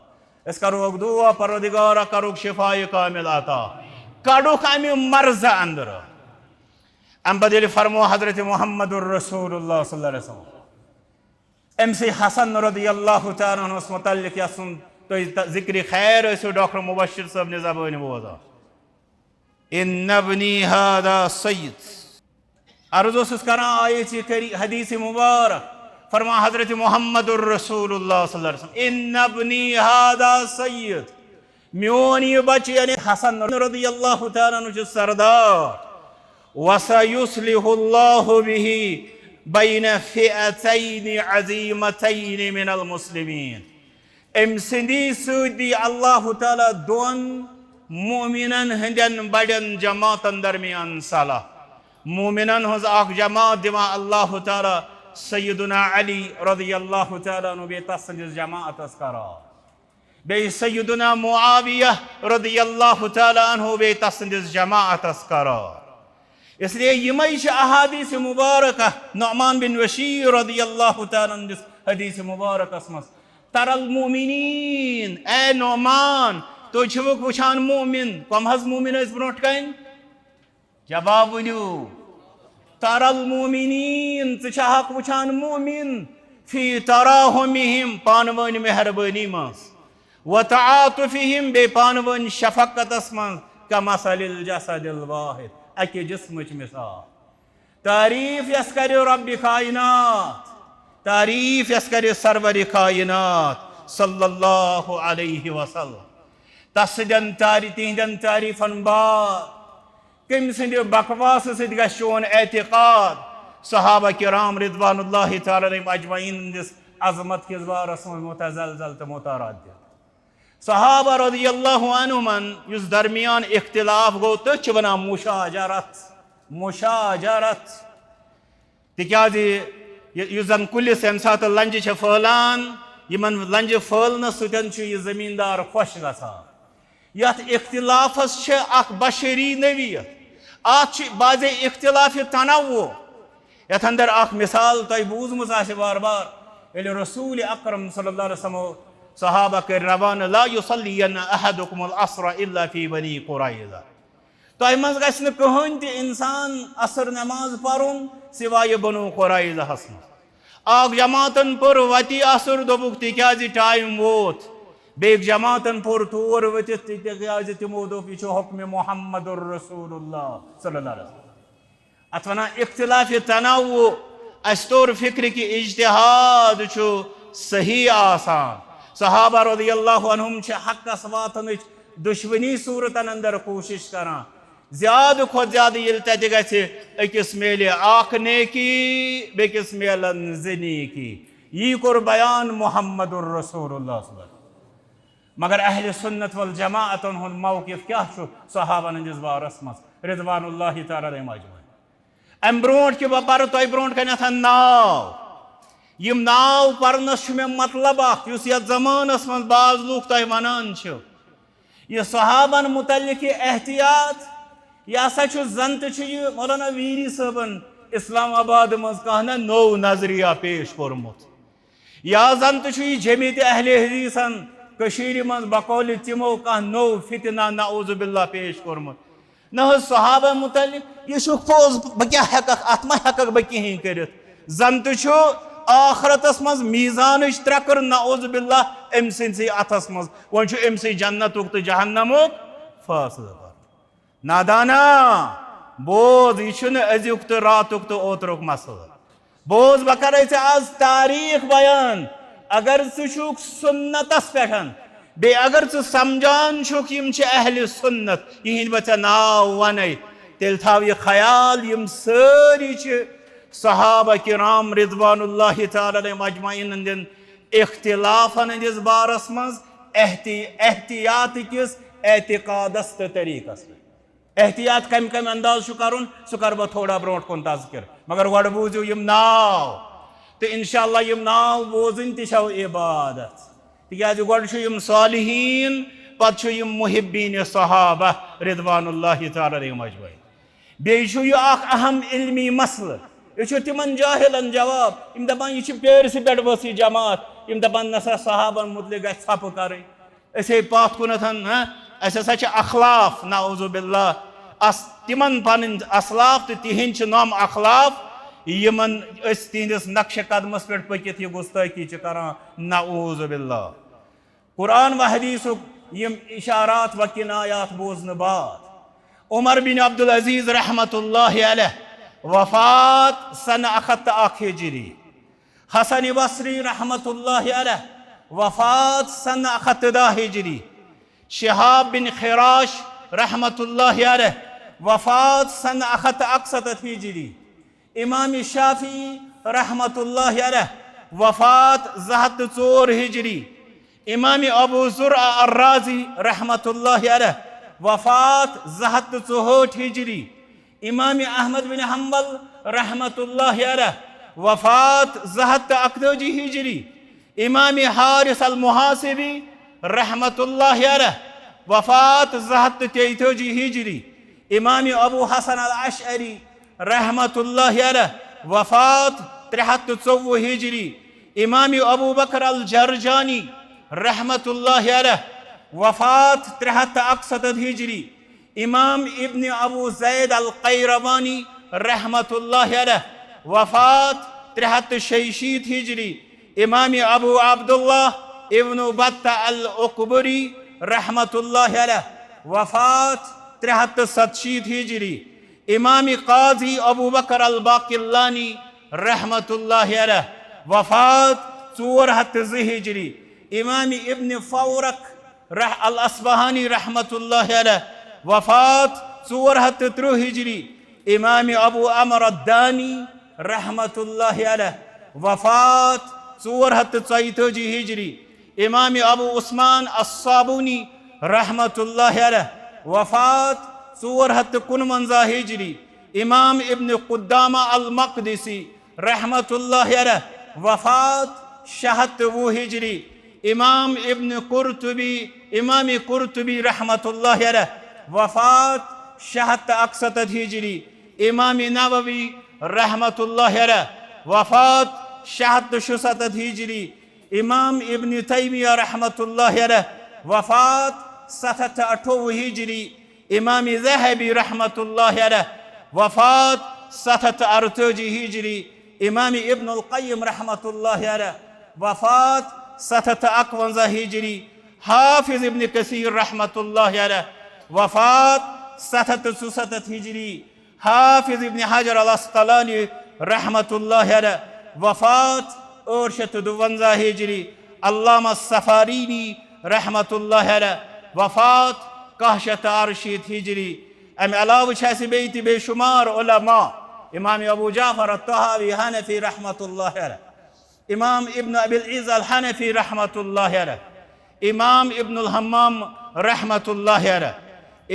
أسۍ کَرو اکھ دُعا، پروردگارا، کَرُکھ شفایہِ کامل عطا، کَڑُکھ اَمہِ مرضہٕ اندرٕ۔ اَمہِ پتہٕ ییٚلہِ فرمو حضرت محمد رسول اللہ صلی اللہ علیہ وسلم، أمۍ سٕے حسن رضی اللہ تعالیٰ عنہس متعلق، یَس سُنٛد تُہۍ ت-، ذکرِ خیر ٲسِو ڈاکٹر مبشر صٲب نہِ زبٲنۍ بوزان۔ ان ابنی ھذا سید۔ عرض اوسُس کران، آیت کری-، حدیث مبارک فرمان حضرت محمد رسول اللہ صلی اللہ علیہ وسلم، ان ابنی ھذا سید، میون یہ بچہ یعنی حسن رضی اللہ تعالیٰ عنہ چھُ سردار، وسیصلح اللہ بہ بین فئتین عظیمتین من المسلمین۔ أمۍ سٕنٛدی سۭتۍ دی اللہ تعالیٰ دۄن مومنن ہٕنٛدٮ۪ن بڑٮ۪ن جماعتن درمیان صلح۔ مومنن ہٕنٛز اکھ جماعت دِوان اللہ تعالیٰ سیدنا علی رضی اللہ تعالیٰ عنہ بیٚیہِ تس سٕنٛدِس جماعتس قرار۔ بیٚیہِ سیدنا معاویہ رضی اللہ تعالیٰ عنہ بیٚیہِ تس سٕنٛدِس جماعتس قرار۔ اس لیے یِمے چھِ احادیث مبارکہ، نعمان بن بشیر رضی اللہ تعالیٰ عنہ دِس حدیث مبارکس منٛز، تر المؤمنین، اے نعمان، تُہۍ چھِوٕ وٕچھان مومن، کم حظ مومن ٲسۍ برونٛٹھ کنہِ؟ جواب ؤنِو۔ ترى المؤمنين، ژٕ چھکھ وٕچھان مؤمن، في تراحمهم، پانہٕ ؤنۍ مہربٲنی منٛز، وتعاطفهم، بیٚیہِ پانہٕ ؤنۍ شفقتس منٛز، كمثل الجسد الواحد، اکہِ جسمٕچ مثال۔ تعریف یس کرِ رب کائنات، تعریف یس کرِ سرور کائنات صلی اللہ علیہ وسلم۔ تس سٕنٛدٮ۪ن تعری-، تِہنٛدٮ۪ن تعریفن بعد کٔمۍ سٕنٛدِ بکواسہٕ سۭتۍ گژھِ چون اعتقاد صحابہ کرام رضوان اللہ تعالیٰ علیہم اجمعین ہٕنٛدِس عظمت کِس بارس منٛز متزلزل تہٕ متردد؟ صحابہ رضی اللہ عنہمن یُس درمیان اختلاف گوٚو، تٔتھۍ چھِ ونان مشاجرت، مشاجرت۔ تِکیازِ یہِ، یُس زن کُلِس ییٚمہِ ساتہٕ لنجہِ چھےٚ پھٲلان، یِمن لنجہِ پھٲلنہٕ سۭتۍ چھُ یہِ زمیٖندار خۄش گژھان۔ یتھ اختلافس چھِ اکھ بشری نوعیت، اتھ چھِ بعضے اختلاف تنوع۔ یتھ اندر اکھ مثال تۄہہِ بوٗزمٕژ آسہِ بار بار، ییٚلہِ رسول اکرم صلی اللہ علیہ وسلم صحابہ کٔرۍ روانہٕ، لا یصلین احدکم العصر الا فی بنی قریظہ۔ تۄہہِ منٛز گژھِ نہٕ کٕہٕنۍ تہِ انسان عصر نماز پرُن سوایہِ بنو قریظہس منٛز۔ اکھ جماعتن پٔر وتی عصر، دوٚپُکھ تِکیازِ ٹایم ووت۔ بیٚیہِ جماعتن پوٚر تور ؤتِتھ تہِ، تِکیازِ تِمو دوٚپ یہِ چھُ حکمِ محمد رسول اللہ صلی اللہ علیہ وسلم۔ اتھ ونان اختلاف تنوع۔ اسہِ توٚر فکرِ کہِ اجتہاد چھُ صحیح آسان۔ صحابہ رضی اللہ عنہم چھِ حقس واتنٕچ دشمنی صورتن اندر کوٗشش کران۔ زیادٕ کھۄتہٕ زیادٕ ییٚلہِ تتہِ گژھِ، أکِس میلہِ اکھ نیکی، بیٚکِس میلن زٕ نیکی۔ یی کوٚر بیان محمد رسول اللہ صلی اللہ علیہ وسلم۔ مگر اہل سنت والجماعتن ہُنٛد موقف کیٛاہ چھُ صحابن ہٕنٛدِس بارس منٛز رضوان اللہ تعالیٰ علیہم اجمعین؟ امہِ برونٛٹھ کہِ بہٕ پرٕ تۄہہِ برونٛٹھ کنٮ۪تھ ناو، یِم ناو پرنس چھُ مےٚ مطلب اکھ، یُس یتھ زمانس منٛز بعض لوٗکھ تۄہہِ ونان چھِو، یہِ صحابن متعلق یہِ احتیاط، یہِ ہسا چھُ زن تہِ چھُ یہِ مولانا ویری صٲبن اسلام آباد منٛز کانٛہہ نہ نوٚو نظریہ پیش کوٚرمُت۔ یا زن تہِ چھُ یہِ جمعیت اہل حدیثن کٔشیٖرِ منٛز بقولِ تِمو کانٛہہ نوٚو فتنہ نعوذ باللہ پیش کوٚرمُت۔ نہ حظ، صحابہ متعلق یہِ چھُ پوٚز، بہٕ کیٛاہ ہٮ۪ککھ، اتھ ما ہٮ۪ککھ بہٕ کِہیٖنۍ کٔرِتھ۔ زن تہِ چھُ ٲخرتس منٛز میزانٕچ ترٛکٕر نعوذ باللہ أمۍ سٕنٛدسٕے اتھس منٛز۔ وۄنۍ چھُ أمۍ سٕے جنتُک تہٕ جہنمُک فٲصلہٕ کرُن۔ نادانا، بوز، یہِ چھُنہٕ أزیُک تہٕ راتُک تہٕ اوترُک مسلہٕ۔ بوز، بہٕ کرے ژےٚ آز تاریخ بیان۔ اگر ژٕ چھُکھ سنتس پٮ۪ٹھ، بیٚیہِ اگر ژٕ سمجھان چھُکھ یِم چھِ اہل سنت، یِہِنٛدۍ بہٕ ژےٚ ناو ونے، تیٚلہِ تھاو یہِ خیال، یِم سٲری چھِ صحابہ کرام رضوان اللہ تعالیٰ علیہم اجمعین ہٕنٛدٮ۪ن اختلافن ہٕنٛدِس بارس منٛز احتی-، احتیاط کِس اعتقادس تہٕ طریقس پٮ۪ٹھ۔ احتیاط کمہِ کمہِ انداز چھُ کرُن، سُہ کرٕ بہٕ تھوڑا برونٛٹھ کُن تذکر۔ مگر گۄڈٕ بوٗزِو یِم ناو، تہٕ انشاءاللہ یِم ناو بوزٕنۍ تہِ چھو عبادت۔ تِکیازِ گۄڈٕ چھُ یِم صالحین، پتہٕ چھُ یِم محبین صحابہ رضوان اللہ تعالیٰ علیہم اجمعین۔ بیٚیہِ چھُ یہِ اکھ اہم علمی مسلہٕ۔ یہِ چھُ تِمن جاہلن جواب، یِم دپان یہِ چھِ پیرسہٕ پٮ۪ٹھ ؤژھ یہِ جماعت، یِم دپان نسا صحابن متعلق گژھِ ژھۄپہٕ کرٕنۍ۔ أسۍ ہے پتھ کُنتھ، ہاں، اسہِ ہسا چھِ اخلاف، نعوذ باللہ، اس-، تِمن پنٕنۍ اسلاف تہٕ تِہنٛدۍ چھِ نۄم اخلاف، یِمن أسۍ تِہنٛدِس نقشِ قدمس پٮ۪ٹھ پٔکِتھ یہِ گستٲخی چھِ کران، نعوذ باللہ۔ قرآن و حدیثُک یِم اشارات و کنایات بوزنہٕ بعد، عمر بن عبدالعزیز رحمت اللہ علیہ، وفات سنہ اکھ ہتھ تہٕ اکھ ہجری۔ حسن بصری رحمت اللہ علیہ، وفات سنہ اکھ ہتھ تہٕ دَہ ہجری۔ شہاب بن خراش رحمت اللہ علیہ، وفات سنہ اکھ ہتھ تہٕ اکسَتتھ ہجری۔ امام شافعی رحمت اللہ علیہ، وفات زٕ ہتھ تہٕ ژور ہجری۔ امام ابو زرع الرازی رحمت اللہ علیہ، وفات زٕ ہتھ تہٕ ژُہٲٹھ ہجری۔ امام احمد بن حنبل رحمت اللہ علیہ، وفات زٕ ہتھ تہٕ اکتٲجی ہجری۔ امام حارث المحاسبی رحمت اللہ علیہ، وفات زٕ ہتھ تہٕ تیٚتٲجی ہجری۔ امام ابو حسن الاشعری رحمت اللہ علیہ، وفات ترٛےٚ ہتھ تہٕ ژوٚوُہ ہجری۔ امام ابو بکر الجرجانی رحمت اللہ علیہ، وفات ترٛےٚ ہتھ تہٕ اکسَتتھ ہجری۔ امام ابن ابو زید القیروانی رحمت اللہ علیہ، وفات ترٛےٚ ہتھ تہٕ شیٚیہِ شیٖتھ ہجری۔ امام ابو عبداللہ ابن بطہ العقبری رحمت اللہ علیہ، وفات ترٛےٚ ہتھ تہٕ ستشیٖتھ ہجری۔ امام قاضی ابو بکر الباقلانی رحمت اللہ علیہ، وفات ژور ہتھ تہٕ زٕ ہجری۔ امام ابن فورق رح الاصبہانی رحمت اللہ علیہ، وفات ژور ہتھ تہٕ ترٛہ ہجری۔ امام ابو عمر الدانی رحمت اللہ علیہ، وفات ژور ہتھ تہٕ ژۄیتٲجی ہجری۔ امام ابو عثمان الصابونی رحمت اللہ علیہ، وفات ژور ہتھ تہٕ کُنونزہ ہجری۔ امام ابن قدامہ المقدسی رحمت اللہ علیہ، وفات شےٚ ہتھ تہٕ وُہ ہجری۔ امام ابن قرطبی، امام قرطبی رحمت اللہ علیہ، وفات شےٚ ہتھ تہٕ اکستتھ ہجری۔ امام نووی رحمت اللہ علیہ، وفات شےٚ ہتھ تہٕ شُستتھ ہجری۔ امام ابن تیمیہ رحمت اللہ علیہ، وفات ستھ ہتھ تہٕ اٹھووُہ ہجری۔ امام ذہبی رحمت اللہ علیہ، وفات ستھ ہتھ تہٕ ارتٲجی ہجری۔ امام ابن القیم رحمت اللہ علیہ، وفات ستھ ہتھ تہٕ اکونزہ ہجری۔ حافظ ابن کثیر رحمت اللہ علیہ، وفات ستھ ہتھ تہٕ ژُستتھ ہجری۔ حافظ ابن حجر العسقلانی رحمت اللہ علیہ، وفات ٲٹھ شیٚتھ تہٕ دُوَنزاہ ہجری۔ علامہ سفارینی رحمت اللہ علیہ، وفات کاہ شیٚتھ تہٕ ارشیٖتھ ہجری۔ امہِ علاوٕ چھِ اسہِ بیٚیہِ تہِ بے شمار علماء، امام ابو جعفر الطحاوی حنفی رحمت اللہ علیہ، امام ابن ابی العز الحنفی رحمت اللہ علیہ، امام ابن الحمام رحمت اللہ علیہ،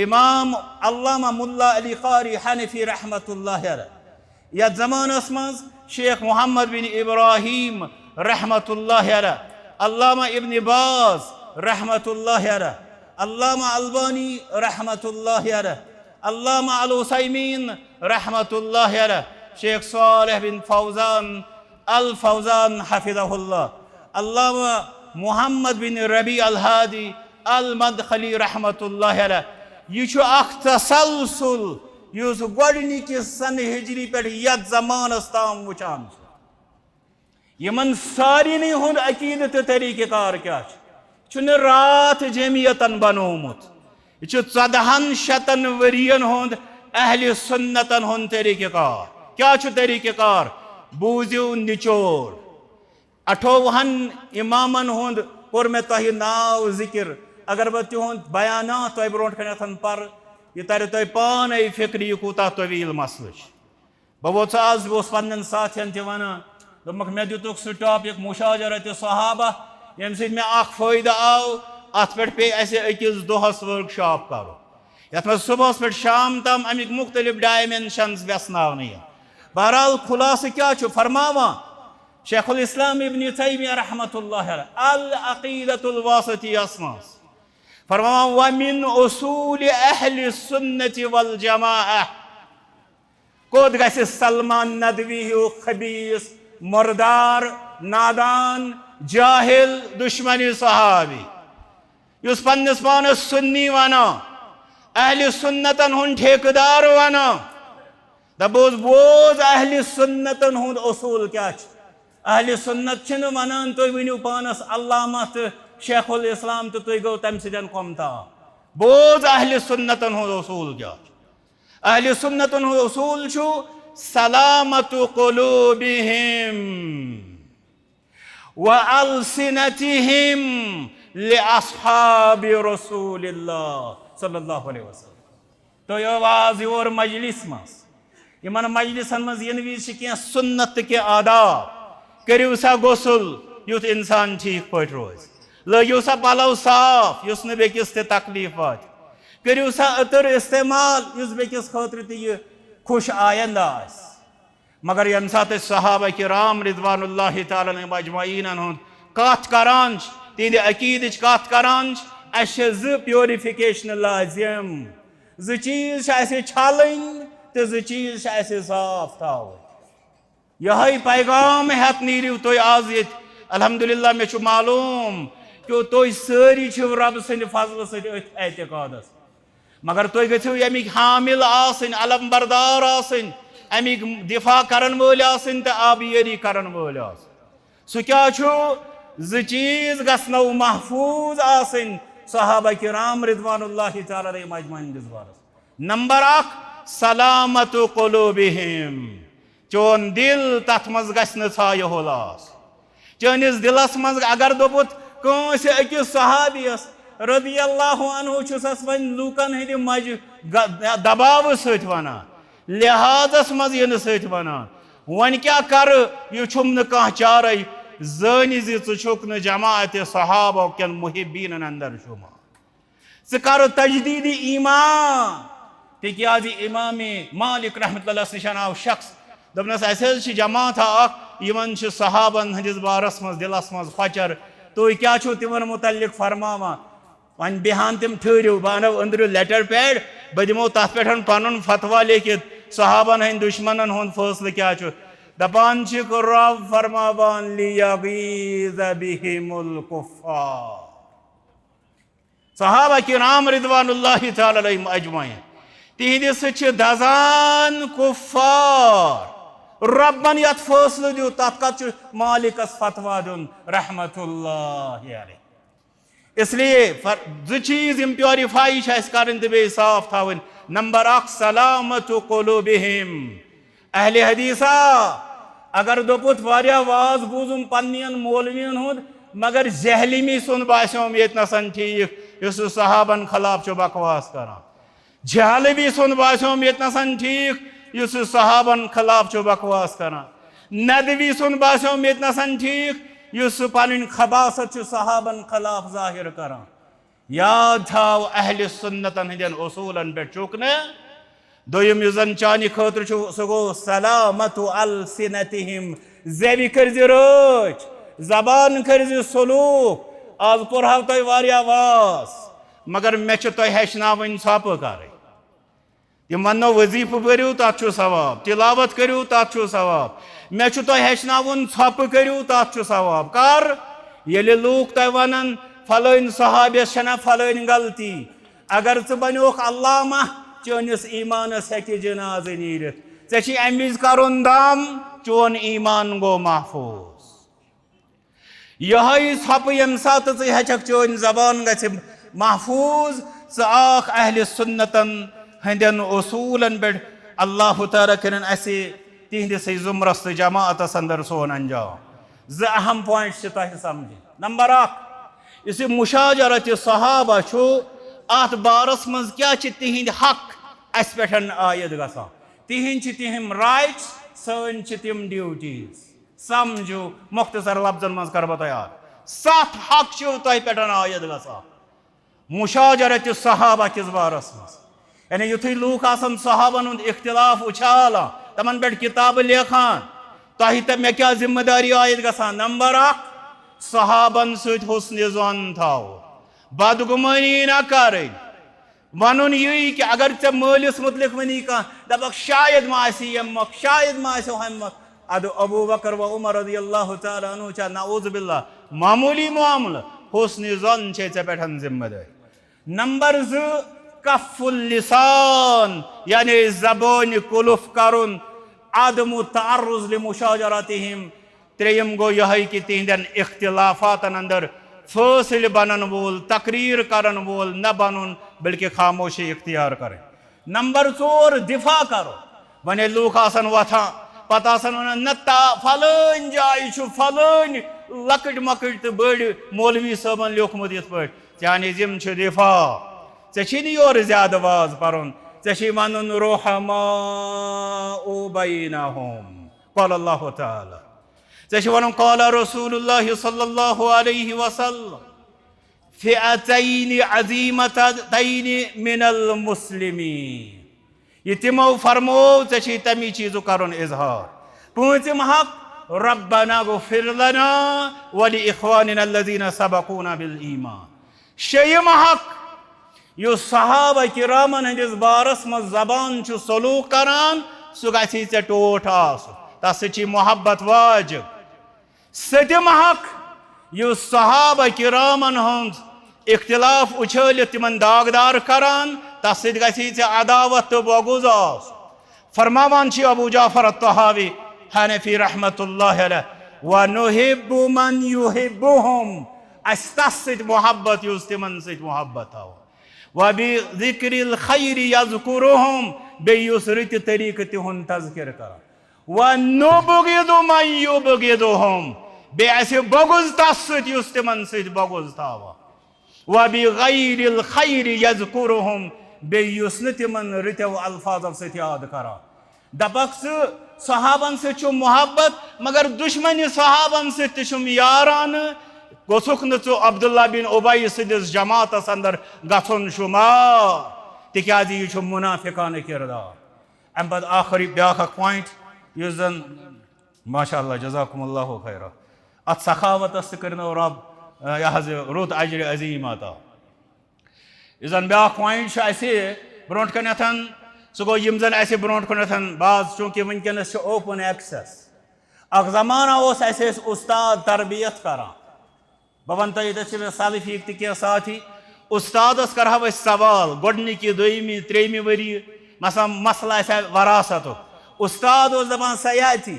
امام علامہ ملا علی قاری حنفی رحمت اللہ علیہ۔ یتھ زمانس منٛز شیخ محمد بن ابراہیم رحمت اللہ علیہ، علامہ ابن باز رحمت اللہ علیہ، علامہ البانی رحمت اللہ علیہ، علامہ العثیمین رحمت اللہ علیہ، شیخ صالح بن فوزان الفوزان حفظہ اللہ، علامہ محمد بن ربیع الہادی المدخلی رحمت اللہ علیہ۔ یہِ چھُ اکھ تسلسل یُس گۄڈٕنِکِس سنہٕ ہجری پٮ۪ٹھ یتھ زمانس تام وٕچھان چھُ۔ یِمن سارنٕے ہُنٛد عقیدٕ تہٕ طریٖقہٕ کار کیٛاہ چھُ؟ چھُنہٕ راتھ جمعیتن بنوومُت۔ یہِ چھُ ژۄدہن شتن ؤرین ہُنٛد اہلِ سُنتن ہُنٛد طریٖقہٕ کار۔ کیٛاہ چھُ طریٖقہٕ کار؟ بوٗزِو نچوڑ۔ اٹھووُہن امامن ہُنٛد کوٚر مےٚ تۄہہِ ناو ذکر۔ اگر بہٕ تِہُنٛد بیانات تۄہہِ برونٛٹھ کنٮ۪تھ پرٕ، یہِ ترِ تۄہہِ پانے فکرِ، یہِ کوٗتاہ طویل مسلہٕ چھُ۔ بہٕ ووتُس آز، بہٕ اوسُس پننٮ۪ن ساتھین تہِ ونان، دوٚپمکھ، مےٚ دِتُکھ سُہ ٹاپک مشاجرت صحابہ، ییٚمہِ سۭتۍ مےٚ اکھ فٲیدٕ آو، اتھ پٮ۪ٹھ پیٚیہِ اسہِ أکِس دۄہس ورک شاپ کرُن، یتھ منٛز صبحس پٮ۪ٹھ شام تام امیِکۍ مختلف ڈائمینشنز ویژھناونہٕ یِن۔ بہرحال، خلاصہٕ کیٛاہ چھُ فرماوان شیخ الاسلام ابن تیمیہ رحمت اللہ علیہ العقیدۃ الواسطیہ یس منٛز؟ فرماوان، ومن اصول اہل السنت والجماعہ، کوٚت گژھِ سلمان ندوی ہیوٗ خبیث، مردار، نادان، جاہل، دشمنی صحابی، یُس پننِس پانس سُنی ونان، اہل سُنتن ہُنٛد ٹھیکہٕ دار ونان؟ دپوس، بوز اہل سُنتن ہُنٛد اصوٗل کیٛاہ چھُ۔ اہل سُنت چھِنہٕ ونان تُہۍ ؤنِو پانس علامہ تہٕ شیخ الاسلام تہٕ تُہۍ گوٚو تمہِ سۭتۍ کۄمتاہ۔ بوز اہل سُنتن ہُنٛد اصوٗل کیٛاہ چھُ۔ اہل سنتن ہُنٛد اصوٗل چھُ سلامت قلوبہم و السنتہم لاصحاب رسول اللہ صلی اللہ علیہ وسلم۔ تُہۍ ٲیِو آز یور مجلس منٛز، یِمن مجلسن منٛز یِنہٕ وِزِ چھِ کینٛہہ سنت تہٕ کینٛہہ آداب۔ کٔرِو سا غسل، یُتھ انسان ٹھیٖک پٲٹھۍ روزِ۔ لٲگِو سا پلو صاف، یُس نہٕ بیٚکِس تہِ تکلیف واتہِ۔ کٔرِو سا عطر استعمال، یُس بیٚکِس خٲطرٕ تہِ یہِ خوش آیندہ آسہِ۔ مگر ییٚمہِ ساتہٕ أسۍ صحابہ کرام رضوان اللہ تعالیٰ علیہم اجمعینن ہُنٛد کتھ کران چھِ، تِہنٛدِ عقیدٕچ کتھ کران چھِ، اَسہِ چھِ زٕ پیوریفکیشن لازم۔ زٕ چیٖز چھِ اَسہِ چھلٕنۍ تہٕ زٕ چیٖز چھِ اَسہِ صاف تھاوٕنۍ۔ یِہوٚے پیغام ہٮ۪تھ نیٖرِو تُہۍ آز ییٚتہِ۔ الحمدللہ، مےٚ چھُ معلوم کہِ تُہۍ سٲری چھِو رۄبہٕ سٕنٛدِ فضلہٕ سۭتۍ أتھۍ اعتقادس۔ مگر تُہۍ گٔژھِو ییٚمِکۍ حامل آسٕنۍ، علم بردار آسٕنۍ، اَمِکۍ دِفاع کَرَن وٲلۍ آسٕنۍ تہٕ آبیٲری کَرَن وٲلۍ آسٕنۍ۔ سُہ کیٛاہ چھُ؟ زٕ چیٖز گژھنو محفوٗظ آسٕنۍ صحابہ کرام رضوان اللہ تعالیٰ علیہم اجمعین ہٕنٛدِس بارس۔ نمبر اکھ، سلامت قلوبہم، چون دِل، تَتھ منٛز گژھِ نہٕ ژھایہِ ہوٚل آسُن۔ چٲنِس دِلس منٛز اگر دوٚپُت کٲنٛسہِ أکِس صحابیَس رضی اللہ عنہ چھُسَس وۄنۍ لوٗکن ہٕنٛدِ مجہِ گ-، دباوٕ سۭتۍ وَنان، لحاظس منٛز یِنہٕ سۭتۍ وَنان، وۄنۍ کیٛاہ کَرٕ، یہِ چھُم نہٕ کانٛہہ چارَے، زٲنۍ زِ ژٕ چھُکھ نہٕ جماعتِ صحابہ کٮ۪ن محبیٖنَن اندر شُمار۔ ژٕ کر تجدید ایمان۔ تِکیازِ امام مالک رحمۃ اللہ نِش آو شخص، دوٚپنَس، "اَسہِ حظ چھِ جماعت اکھ، یِمن چھِ صحابن ہٕنٛدِس بارس منٛز دِلس منٛز کھۄچر، تُہۍ کیٛاہ چھِو تِمن متعلق فرماوان؟" وۄنۍ بیہان تِم، "ٹھٔہرِو، بہٕ اَنو أنٛدرٕ letter pad، بہٕ دِمو تَتھ پٮ۪ٹھ پنُن فتویٰ لیکھِتھ، صحابن ہٕنٛدۍ دُشمنن ہُنٛد فٲصلہٕ کیٛاہ چھُ؟" دپان چھِکھ، رب فرماوان، "لیغیظ بہم الکفار۔" صحابہ کرام رضوان اللہ تعالیٰ علیہم اجمعین، تِہنٛدِ سۭتۍ چھِ دزان کفار۔ ربن یتھ فٲصلہٕ دیُت، تتھ کتھ چھُ مالکس فتویٰ دیُن رحمت اللہ علیہ؟ اس لیے فر-، زٕ چیٖز یِم پیورِفاے چھِ اَسہِ کرٕنۍ تہٕ بیٚیہِ صاف تھاوٕنۍ۔ نمبر اکھ، سلامت قلوبہم۔ اہل حدیثا، اگر دوٚپُتھ واریاہ واز بوٗزُم پننٮ۪ن مولوین ہُنٛد، مگر جہلمی سُنٛد باسیوم ییٚتہِ نسن ٹھیٖک، یُس سُہ صحابن خلاف چھُ بکواس کران۔ جہلمی سُنٛد باسیوم ییٚتہِ نسن ٹھیٖک، یُس سُہ صحابن خلاف چھُ بکواس کران۔ ندوی سُنٛد باسیوم ییٚتہِ نسن ٹھیٖک، یُس سُہ پنٕنۍ خباثت چھُ صحابن خلاف ظٲہِر کران۔ یاد تھاو، اہل سنتن ہٕنٛدٮ۪ن اصوٗلن پٮ۪ٹھ چھُکھ نہٕ۔ دوٚیِم یُس زن چانہِ خٲطرٕ چھُ، سُہ گوٚو سلامت السنتہم۔ زیوِ کٔرزِ رٲچھ، زبان کٔرزِ سلوٗک۔ آز کوٚرہو تۄہہِ واریاہ واز، مگر مےٚ چھِ تۄہہِ ہیٚچھناوٕنۍ ژھۄپہٕ کرٕنۍ۔ تِم وننو، وظیفہٕ پٔرِو، تتھ چھُ ثواب، تلاوت کٔرِو، تتھ چھُ ثواب۔ مےٚ چھُ تۄہہِ ہیٚچھناوُن، ژھۄپہٕ کٔرِو، تتھ چھُ ثواب۔ کر؟ ییٚلہِ لوٗکھ تۄہہِ ونن، فلٲنۍ صحابیس چھنہ فلٲنۍ غلطی، اگر ژٕ بنیوکھ علامہ، چٲنِس ایمانس ہیٚکہِ جنازٕ نیٖرِتھ۔ ژےٚ چھُے امہِ وِزِ کرُن دم، چون ایمان گوٚو محفوظ۔ یِہوٚے ژھۄپہٕ ییٚمہِ ساتہٕ ژٕ ہیٚچھکھ، چٲنۍ زبان گژھِ محفوظ، ژٕ آکھ اہل سنتن ہٕنٛدٮ۪ن اصوٗلن پٮ۪ٹھ۔ اللہ تعالیٰ کٔرِن اسہِ تِہنٛدِسٕے زمرس تہٕ جماعتس اندر سون انجام۔ زٕ اہم point چھِ تۄہہِ سمجھٕنۍ۔ نمبر اکھ، یُس یہِ مشاجرت صحابہ چھُ، اتھ بارس منٛز کیٛاہ چھِ تِہنٛدۍ حق اسہِ پٮ۪ٹھ عائد گژھان؟ تِہنٛدۍ چھِ تِم rights، سٲنۍ چھِ تِم duties۔ سمجھو، مختصر لفظن منٛز کرٕ بہٕ تۄہہِ عرض۔ ستھ حق چھِو تۄہہِ پٮ۪ٹھ عائد گژھان مشاجرت صحابہ کِس بارس منٛز۔ یعنی یُتھُے لوٗکھ آسن صحابن ہُنٛد اختلاف اُچھالان، تِمن پٮ۪ٹھ کِتابہٕ لیکھان، تۄہہِ تہٕ مےٚ کیٛاہ ذمہٕ دٲری عائد گژھان؟ نمبر اکھ، صحابن سۭتۍ حسنِ ظن تھاوُن، بدگُمٲنی نہ کرٕنۍ۔ ونُن یی کہ اگر ژےٚ مٲلِس متعلق ونی کانٛہہ، دپکھ، "شاید ما آسہِ ییٚمہِ مۄکھ، شاید ما آسہِ ہۄمہِ مۄکھ۔" ادٕ ابو بکر و عمر رضی اللہ تعالیٰ عنہ چھا، نعوذ باللہ، معموٗلی معاملہٕ؟ حسنِ ظن چھے ژےٚ پٮ۪ٹھ ذمہٕ دٲری۔ نمبر زٕ، کف اللسان، یعنی زبٲنۍ کُلُف کرُن، عدم التعرض لمشاجرتہم۔ ترٛیٚیِم گوٚو یِہوٚے کہِ تِہنٛدٮ۪ن اختلافاتن اندر فٲصلہٕ بنن وول، تقریر کرن وول نہ بنُن، بلکہ خاموشی اختیار کرٕنۍ۔ نمبر ژور، دفاع کرو۔ وۄنۍ ییٚلہِ لوٗکھ آسن وۄتھان، پتہٕ آسن ونان، "نہ، تا فلٲنۍ جایہِ چھُ فلٲنۍ لۄکٕٹۍ مۄکٕٹۍ تہٕ بٔڑۍ مولوی صٲبن لیوٗکھمُت یِتھ پٲٹھۍ۔" چانہِ ذمہٕ چھُ دفاع۔ ژےٚ چھی نہٕ یورٕ زیادٕ واز پرُن، ژےٚ چھی ونُن، "رحماء بینہم۔" قال اللہ تعالیٰ۔ ژےٚ چھِ وَنُن، قال رسول اللہ صلی اللہ علیہ وسلم، فئتین عظیمتین من المسلمین۔ یہِ تِمو فرموو، ژےٚ چھِ تَمی چیٖزُک کَرُن اظہار۔ پٲنٛژِم حق، ربنا اغفر لنا ولاخواننا الذین سبقونا بالایمان۔ شیٚیِم حق، یُس صحابہ کرامن ہٕنٛدِس بارس منٛز زبان چھُ سلوٗک کران، سُہ گژھی ژےٚ ٹوٹھ آسُن، تس سۭتۍ چھِ محبت واجب۔ سٔتِم حق، یُس صحابہ کرامن ہُنٛد اختلاف اُچھٲلِتھ تِمن داغدار کران، تس سۭتۍ گژھی ژےٚ عداوت تہٕ بغض آسُن۔ فرماوان چھِ ابو جعفر الطحاوی حنفی رحمت اللہ علیہ، "ونحب من یحبهم"، اَسہِ تَس سۭتۍ محبت یُس تِمن سۭتۍ محبت تھاوان، "وبذکر الخیر یذکرهم"، بیٚیہِ یُس رٕتہِ طریٖقہٕ تِہُنٛد تذکرٕ کران، "ونبغض من یبغضهم"، بیٚیہِ اَسہِ بغض تَس سۭتۍ یُس تِمن سۭتۍ بغض تھاوان۔ وبغیر الخیر یذکرهم، بیٚیہِ یُس نہٕ تِمن رٕتیو الفاظو سۭتۍ یاد کران۔ دپکھ ژٕ صحابن سۭتۍ چھُم محبت، مگر دشمنی صحابن سۭتۍ تہِ چھُم یارانہٕ۔ گوٚژھُکھ نہٕ ژٕ عبداللہ بن ابی سٕنٛدِس جماعتس اندر گژھُن شمار، تِکیازِ یہِ چھُ منافقانہٕ کردار۔ امہِ پتہٕ آخری بیاکھ اکھ point، یُس زن، ماشاء اللہ، جزاکم اللہ خیرا، اتھ سخاوتس تہِ کٔرنو رب، آ، یہِ حظ یہِ رُت اجر عظیم عطا۔ یُس زن بیاکھ point چھُ اسہِ برونٛٹھ کنٮ۪تھ، سُہ گوٚو یِم زن اسہِ برونٛٹھ کنٮ۪تھ، بعض، چونکہ وٕنکیٚنس چھُ open access، اکھ زمانہ اوس، اسہِ ٲسۍ استاد تربیت کران۔ بہٕ وَنہٕ تۄہہِ، ییٚتٮ۪تھ چھِ مےٚ سلفیٖک تہِ کینٛہہ ساتھی۔ اُستادَس کَرٕہاو أسۍ سوال، گۄڈٕنِکی، دوٚیِمہِ، ترٛیٚیِمہِ ؤریہِ، مثلاً، مسلہٕ آسہِ ہا وراثتُک۔ اُستاد اوس دَپان، "سیاتی،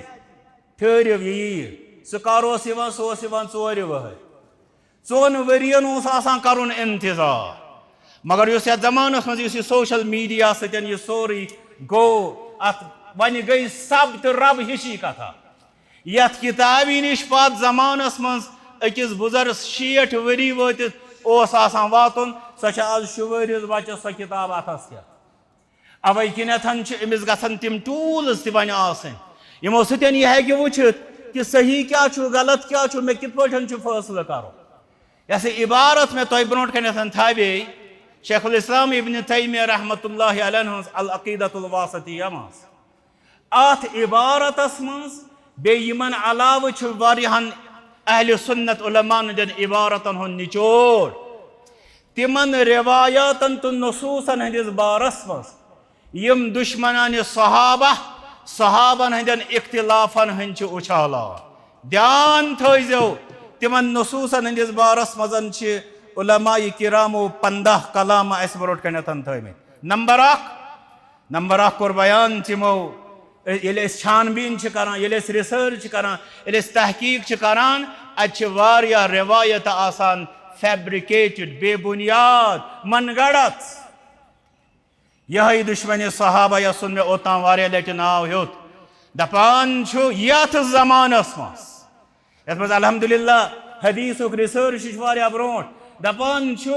ٹھٔہرِو، یہِ یِیہِ۔" سُہ کَر اوس یِوان؟ سُہ اوس یِوان ژورِ وٕہٕرۍ۔ ژۄن ؤرِیَن اوس آسان کَرُن اِنتظار۔ مگر یُس یَتھ زمانَس منٛز یُس یہِ social media سۭتۍ یہِ سورُے گوٚو، اَتھ وۄنۍ گٔے سب تہٕ رب ہِشی کَتھا۔ یتھ کتابی نِش پتھ زمانس منٛز أکِس بُزرس شیٹھ ؤری وٲتِتھ اوس آسان واتُن، سۄ چھےٚ از شُوٲرِس بچس سۄ کتاب اتھس کٮ۪تھ۔ اوے کِنیتھن چھِ أمِس گژھان تِم tools تہِ وۄنۍ آسٕنۍ، یِمو سۭتۍ یہِ ہیٚکہِ وٕچھِتھ کہِ صحیح کیٛاہ چھُ، غلط کیٛاہ چھُ، مےٚ کِتھ پٲٹھۍ چھُ فٲصلہٕ کرُن۔ یۄس یہِ عبارت مےٚ تۄہہِ برونٛٹھ کنیتھن تھاوے شیخ الاسلام ابن تیمیہ رحمتہ اللہ علیہ ہٕنٛز العقیدۃ الواسطیہ منٛز، اتھ عبارتس منٛز بیٚیہِ یِمن علاوٕ چھُ واریاہن اہل سنت علماءن ہٕنٛدٮ۪ن عبارتن ہُنٛد نچوڑ۔ تِمن روایاتن تہٕ نصوصن ہٕنٛدِس بارس منٛز یِم دشمنانِ صحابہ، صحابن ہٕنٛدٮ۪ن اختلافن ہٕنٛدۍ چھِ اُچھالان۔ دیان تھٲیزیو، تِمن نصوصن ہٕنٛدِس بارس منٛز چھِ علماء کرامو پنٛداہ کلام اسہِ برونٛٹھ کنٮ۪تھ تھٲومٕتۍ۔ نمبر اکھ، نمبر اکھ کوٚر بیان تِمو، ییٚلہِ أسۍ چھان بیٖن چھِ کران، ییٚلہِ أسۍ research چھِ کران، ییٚلہِ أسۍ تحقیٖق چھِ کران، اتہِ چھِ واریاہ روایت آسان fabricated، بے بُنیاد، من گڑت۔ یِہوٚے دُشمنِ صحابہ یَس سُنٛد مےٚ اوٚتام واریاہ لٹہِ ناو ہیوٚت، دپان چھُ یتھ زمانس منٛز، یتھ منٛز الحمدللہ حدیثُک research چھُ واریاہ برونٛٹھ۔ دپان چھُ،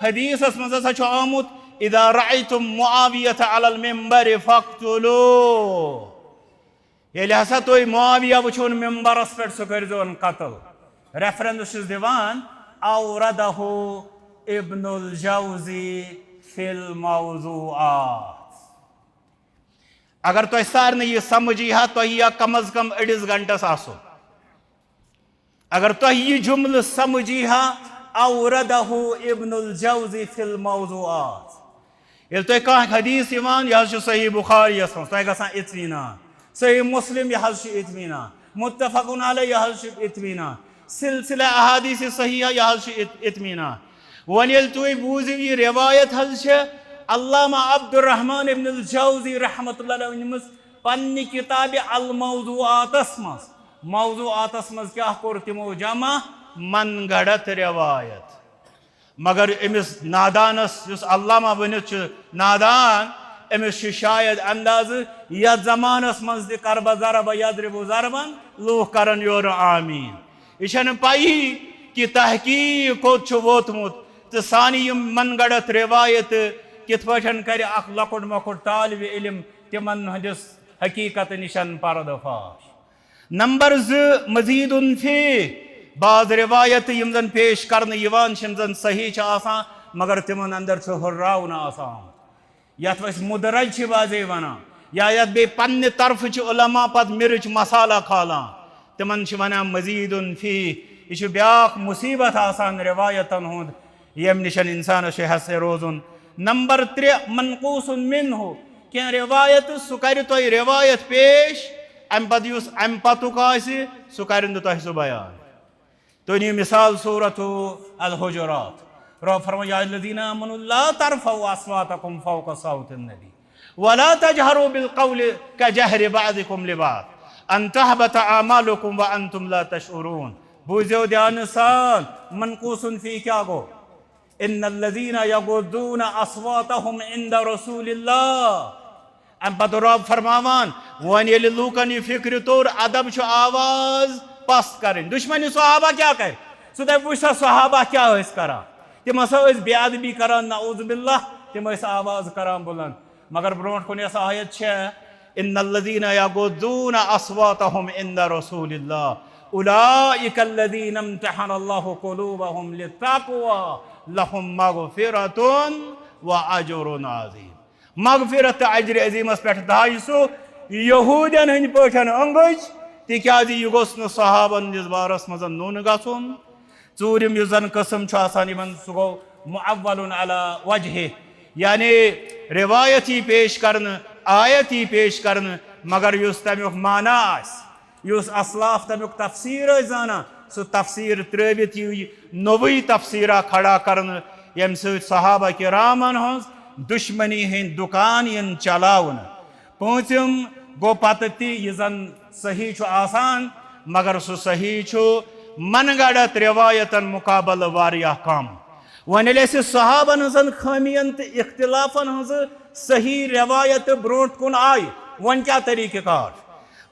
حدیثس منٛز ہسا چھُ آمُت، "اذا رأیتم معاویة علی المنبر فاقتلوه"۔ ییٚلہِ ہسا تُہۍ معاویہ وٕچھون ممبرس پٮ۪ٹھ، سُہ کٔرۍزیون قتل۔ Reference چھُس دِوان، اوردہ ابن الجوزی فی الموضوعات۔ اگر تۄہہِ سارنٕے یہِ سمجھ یی ہا، تۄہہِ یی ہا کم از کم أڑِس گھنٹس آسُن۔ اگر تۄہہِ یہِ جملہٕ سمجھ یی ہا، اوردہ ابن الجوزی فی الموضوعات۔ ییٚلہِ تۄہہِ کانٛہہ حدیث یِوان، یہِ حظ چھُ صحیح بخاریَس منٛز، تۄہہِ گژھان اطمینان۔ صحیح مسلم، یہِ حظ چھُ اطمینان۔ متفق علیہ، یہِ حظ چھُ اطمینان۔ سلسلہ احادیث صحیحہ، یہِ حظ چھُ اط-، اطمینان۔ وۄنۍ ییٚلہِ تُہۍ بوٗزِو، یہِ روایت حظ چھِ علامہ عبدالرحمان ابن الجوزی رحمتہ اللہ علیہ ؤنمٕژ پننہِ کتابہِ الموضوعاتس منٛز۔ موضوعاتس منٛز کیٛاہ کوٚر تِمو جمع؟ من گڑت روایت۔ مگر أمِس نادانس، یُس علامہ ؤنِتھ چھُ نادان، أمِس چھُ شاید اندازٕ، یتھ زمانس منٛز تہِ کربہ ضربہ یضرب ضربن، لوٗکھ کرن یورٕ آمیٖن۔ یہِ چھنہٕ پیی کہِ تحقیق کوٚت چھُ ووتمُت تہٕ سانہِ یِم من گڑت روایتہٕ کِتھ پٲٹھۍ کرِ اکھ لۄکُٹ مۄکُٹ طالب علم تِمن ہٕنٛدِس حقیقت نِشن پردٕ فاش۔ نمبر زٕ، مزید فی، بعض روایتہٕ یِم زن پیش کرنہٕ یِوان چھِ، یِم زن صحیح چھِ آسان، مگر تِمن اندر چھُ ہُرراونہٕ آسان آمُت۔ یتھ أسۍ مدرج چھِ بعضے ونان، یا یتھ بیٚیہِ پننہِ طرفہٕ چھِ علماء پتہٕ مرٕچ مسالہ کھالان، تِمن چھِ ونان مزید فی۔ یہِ چھُ بیاکھ مصیبت آسان روایتن ہُنٛد، ییٚمہِ نِش انسانس چھُ ہٮ۪س روزُن۔ نمبر ترٛےٚ، منقوص منہ، کینٛہہ روایت، سُہ کرِ تۄہہِ روایت پیش، امہِ پتہٕ یُس امہِ پتُک آسہِ، سُہ کرِ نہٕ تۄہہِ سُہ بیان۔ تُہۍ نِیِو مثال سورۃ الحجرات۔ رب فرماوان، "یا الذین آمنوا لا ترفعوا اصواتکم فوق صوت النبی ولا تجهروا بالقول كجهر بعضكم لبعض أن تحبط أعمالكم وأنتم لا تشعرون۔ بوٗزِو دھیانہٕ سان، منقوص فی کیٛاہ گوٚو؟ ان الذین یغضون اصواتہم عند رسول اللہ۔ امہِ پتہٕ رب فرماوان، وۄنۍ ییٚلہِ لوٗکن یہِ فکرِ توٚر، ادب چھُ آواز پست کرٕنۍ۔ دشمنِ صحابہ کیٛاہ کرِ؟ ژٕ دپ، وٕچھ سا صحابہ کیٛاہ ٲسۍ کران؟ تِم ہسا ٲسۍ بے ادبی کران، نعوذ باللہ، تِم ٲسۍ آواز کران بلند۔ مگر برونٛٹھ کُن یۄس آیت چھےٚ، ان الذین یغضون اصواتہم عند رسول اللہ اولئک الذین امتحن اللہ قلوبہم للتقوی لہم مغفرۃ و اجر عظیم۔ مغفرت تہٕ اجر عظیمس پٮ۪ٹھ دھایہِ سُہ یہوٗدین ہٕنٛدۍ پٲٹھۍ أنٛگٕج، تِکیازِ یہِ گوٚژھ نہٕ صحابن ہٕنٛدِس بارس منٛز نوٚن گژھُن۔ ژوٗرِم یُس زن قٕسم چھُ آسان یِمن، سُہ گوٚو مُعوّل علی وجہہ، یعنی روایت یی پیش کرنہٕ، آیت یی پیش کرنہٕ، مگر یُس تمیُک معنی آسہِ، یُس اسلاف تمیُک تفسیر ٲسۍ زانان، سُہ تفسیر ترٲوِتھ یی نوٚوٕے تفسیرا کھڑا کرنہٕ، ییٚمہِ سۭتۍ صحابہ کرامن ہٕنٛز دشمنی ہٕنٛدۍ دُکان یِن چلاونہٕ۔ پوٗنٛژِم گوٚو پتہٕ تہِ یہِ زن صحیح چھُ آسان، مگر سُہ صحیح چھُ من گڑت روایتن مقابلہٕ واریاہ کم۔ وۄنۍ ییٚلہِ اَسہِ صحابن ہٕنٛزن خٲمین تہٕ اختلافن ہٕنٛزٕ صحیح روایتہٕ برونٛٹھ کُن آیہِ، وۄنۍ کیٛاہ طریٖقہٕ کار؟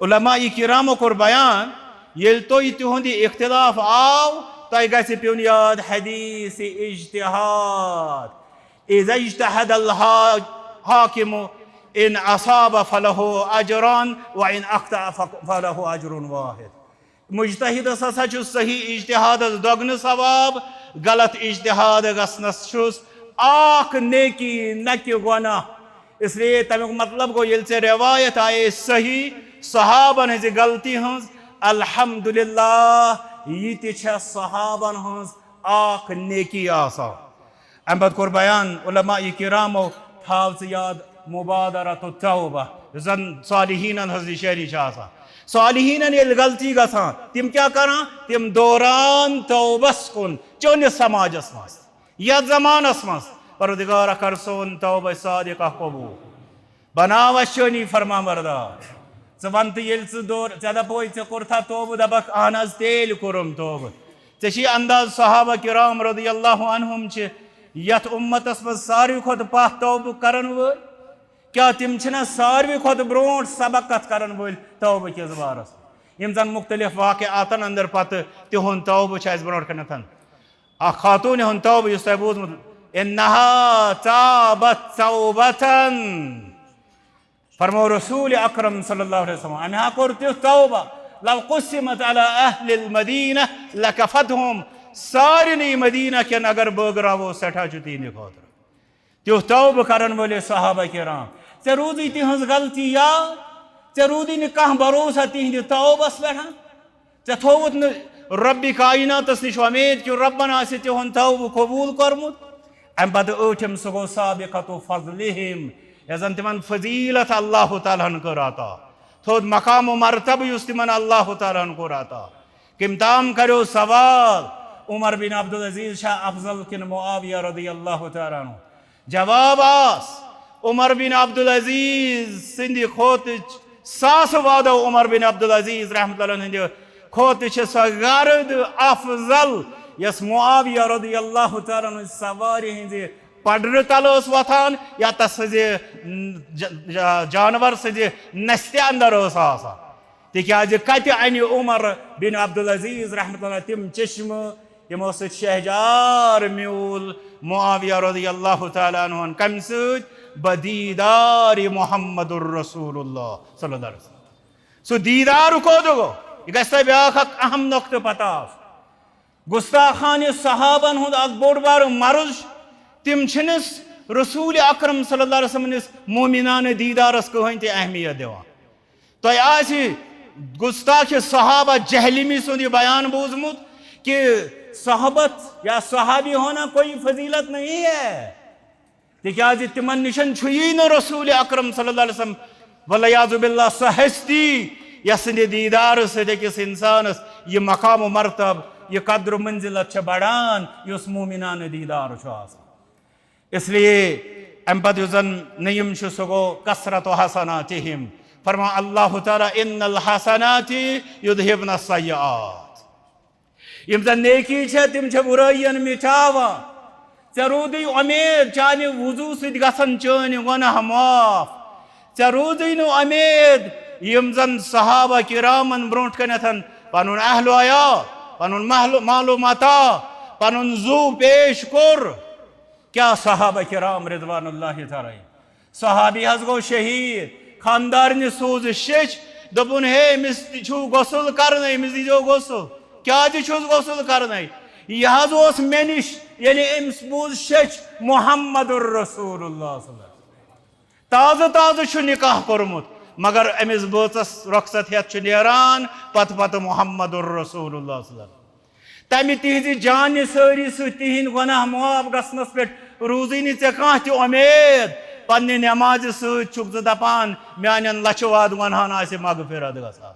علماء کرامو کوٚر بیان، ییٚلہِ تۄہہِ تِہُنٛد یہِ اختلاف آو، تۄہہِ گژھِ پیوٚن یاد حدیث اجتہاد۔ اذا اجتہد الحاکم ان اصاب فلہ اجران و ان اخطأ فلہ اجر واحد۔ مجتہدس ہسا چھُ صحیح اجتہادس دۄگنہٕ ثواب، غلط اجتہاد گژھنس چھُس اکھ نیکی نہ کہ گۄناہ۔ اس لیے تمیُک مطلب گوٚو، ییٚلہِ ژےٚ روایت آیے صحیح صحابن ہٕنٛزِ غلطی ہٕنٛز، الحمدللہ، یہِ تہِ چھےٚ صحابن ہٕنٛز اکھ نیکی آسان۔ امہِ پتہٕ کوٚر بیان علماء کرامو، تھاو ژٕ یاد مبادرۃ التوبہ، یُس زن صالحینن ہٕنٛز نشٲنی چھِ آسان۔ صالحینن ییٚلہِ غلطی گژھان، تِم کیٛاہ کران؟ تِم دوران توبس کُن، چٲنِس سماجس منٛز، یتھ زمانس منٛز۔ پروردگارا، کر سون توبہ صادقہ قبول۔ بناو اسہِ چٲنی فرمان بردار۔ ژٕ ون تہٕ، ییٚلہِ ژٕ دور، ژےٚ دپوے ژےٚ کوٚرتھا توبہٕ، دپکھ، اہن حظ، تیٚلہِ کوٚرُم توبہٕ۔ ژےٚ چھُے انداز صحابہ کرام رضی اللہ عنہم چھِ یتھ امتس منٛز ساروی کھۄتہٕ پتھ توبہٕ کرن وٲلۍ؟ کیٛاہ تِم چھِنہ ساروی کھۄتہٕ برونٛٹھ سبقت کرن وٲلۍ توبہٕ کِس بارس؟ یِم زن مختلف واقعاتن اندر پتہٕ تِہُنٛد توبہٕ چھُ اسہِ برونٛٹھ کنٮ۪تھ۔ اکھ خاتون ہُنٛد توبہٕ یُس تۄہہِ بوٗزمُت، انہا تابت توبتن۔ فرمو رسول اکرم صلی اللہ علیہ وسلم، امہِ ہا کوٚر تیُتھ توبہ، لو قسمت علی اہل المدینہ لکفتہم، سارنٕے مدینہ کٮ۪ن اگر بٲگراوو، سٮ۪ٹھاہ چھُ تِہنٛدِ خٲطرٕ۔ تیُتھ توبہٕ کرن وٲلۍ صحابہ کرام، ژےٚ روٗزٕے تِہنٛز غلطی یاد؟ ژےٚ روٗدٕے نہٕ کانٛہہ بھروسہ تِہنٛدِ توبس پٮ۪ٹھ؟ ژےٚ تھووُتھ نہٕ رۄبِ کایناتس نِش وۄمید کہِ رۄبن آسہِ تِہُنٛد توبہٕ قبوٗل کوٚرمُت؟ امہِ پتہٕ ٲٹھِم، سُہ گوٚو سابقۃ فضلہم، یۄس زن تِمن فضیلت اللہ تعالیٰ ہن کٔر عطا، تھوٚد مقام و مرتبہٕ یُس تِمن اللہ تعالیٰ ہن کوٚر عطا۔ کٔمۍ تام کریو سوال، عمر بن عبدالعزیز چھا افضل کِنہٕ معاویہ رضی اللہ تعالیٰ عنہ؟ جواب آس، عمر بن عبدالعزیز سٕنٛدِ کھۄتہٕ ساسہٕ وادو عمر بن عبدالعزیز رحمتہ اللہ ہٕنٛدِ کھۄتہٕ چھِ سۄ گرد افضل، یۄس معاویہ رضی اللہ تعالیٰ عنہ سوارِ ہٕنٛزِ پڈرٕ تل ٲس وۄتھان یا تس سٕنٛزِ ج-، ج-، جانور سٕنٛزِ نستہِ اندر ٲس آسان۔ تِکیازِ کتہِ انہِ عمر بن عبدالعزیز رحمتہ اللہ تِم چشمہٕ، یِمو سۭتۍ شہجار میوٗل معاویہ رضی اللہ تعالیٰ عنہ ہن؟ کمہِ سۭتۍ؟ بدیدار محمد الرسول اللہ صلی اللہ علیہ وسلم۔ سُہ دیدار کوٚت گوٚو؟ یہِ گژھِ تۄہہِ بیٛاکھ اکھ اہم نۄقطہٕ پتہ آسُن۔ گستاخانِ صحابن ہُنٛد اکھ بوٚڑ بارٕ مرض چھُ، تِم چھِنہٕ رسول اکرم صلی اللہ علیہ وسلم نِس مومنانہٕ دیدارس کٕہٕنۍ تہِ اہمیت دِوان۔ تۄہہِ آسہِ گستاخِ صحابہ جہلمی سُنٛد یہِ بیان بوٗزمُت کہ صحبت یا صحابی ہونا کوئی فضیلت نہیں ہے، تِکیازِ تِمن نِشن چھُیی نہٕ رسول اکرم صلی اللہ علیہ وسلم والعیاذ باللہ سۄ ہستی، یۄس سٕنٛدِ دیدارٕ سۭتۍ أکِس انسانس یہِ مقام و مرتب، یہِ قدر و منزلت چھےٚ بڑان، یُس مومنانہٕ دیدار چھُ آسان۔ اس لیے امہِ پتہٕ یُس زن نٔیِم چھُ، سُہ گوٚو کثرت حسناتہم۔ فرمان اللہ تعالیٰ، ان الحسنات یذہبن السیئات۔ یِم زن نیکی چھےٚ، تِم چھےٚ بُرٲیِین مِٹاوان۔ ژےٚ روٗدٕے اُمید، چانہِ وضوٗ سۭتۍ گژھن چٲنۍ گۄناہ معاف۔ ژےٚ روٗدٕے نہٕ اُمید، یِم زن صحابہ کرامن برونٛٹھ کنٮ۪تھ پنُن اہل و عیال، پنُن محل، مال و متاع، پنُن زُو پیش کوٚر۔ کیٛاہ صحابہ کرام رضوان اللہ تعالیٰ علیہم؟ صحابی حظ گوٚو شہیٖد، خانٛدارنہِ سوٗز شیٚچھ، دوٚپُن، ہے، أمِس تہِ چھُو غسل کرنَے، أمِس دیٖزیو غسل۔ کیٛازِ چھُس غسل کرنَے؟ یہِ حظ اوس مےٚ نِش، ییٚلہِ أمِس بوٗز شیٚچھ محمد رسول اللہ صلی اللہ علیہ وسلم۔ تازٕ تازٕ چھُ نکاح کوٚرمُت، مگر أمِس بٲژَس رۄخصت ہٮ۪تھ چھُ نیران پتہٕ پتہٕ محمد رسول اللہ صلی اللہ علیہ وسلم۔ تمہِ تِہنزِ جانہِ سٲری سۭتۍ تِہنٛدۍ گۄناہ معاف گژھنس پٮ۪ٹھ روٗزٕے نہٕ ژےٚ کانٛہہ تہِ اُمید۔ پننہِ نٮ۪مازِ سۭتۍ چھُکھ ژٕ دپان، میانٮ۪ن لچھِ واد گۄنہن آسہِ مغفرت گژھان۔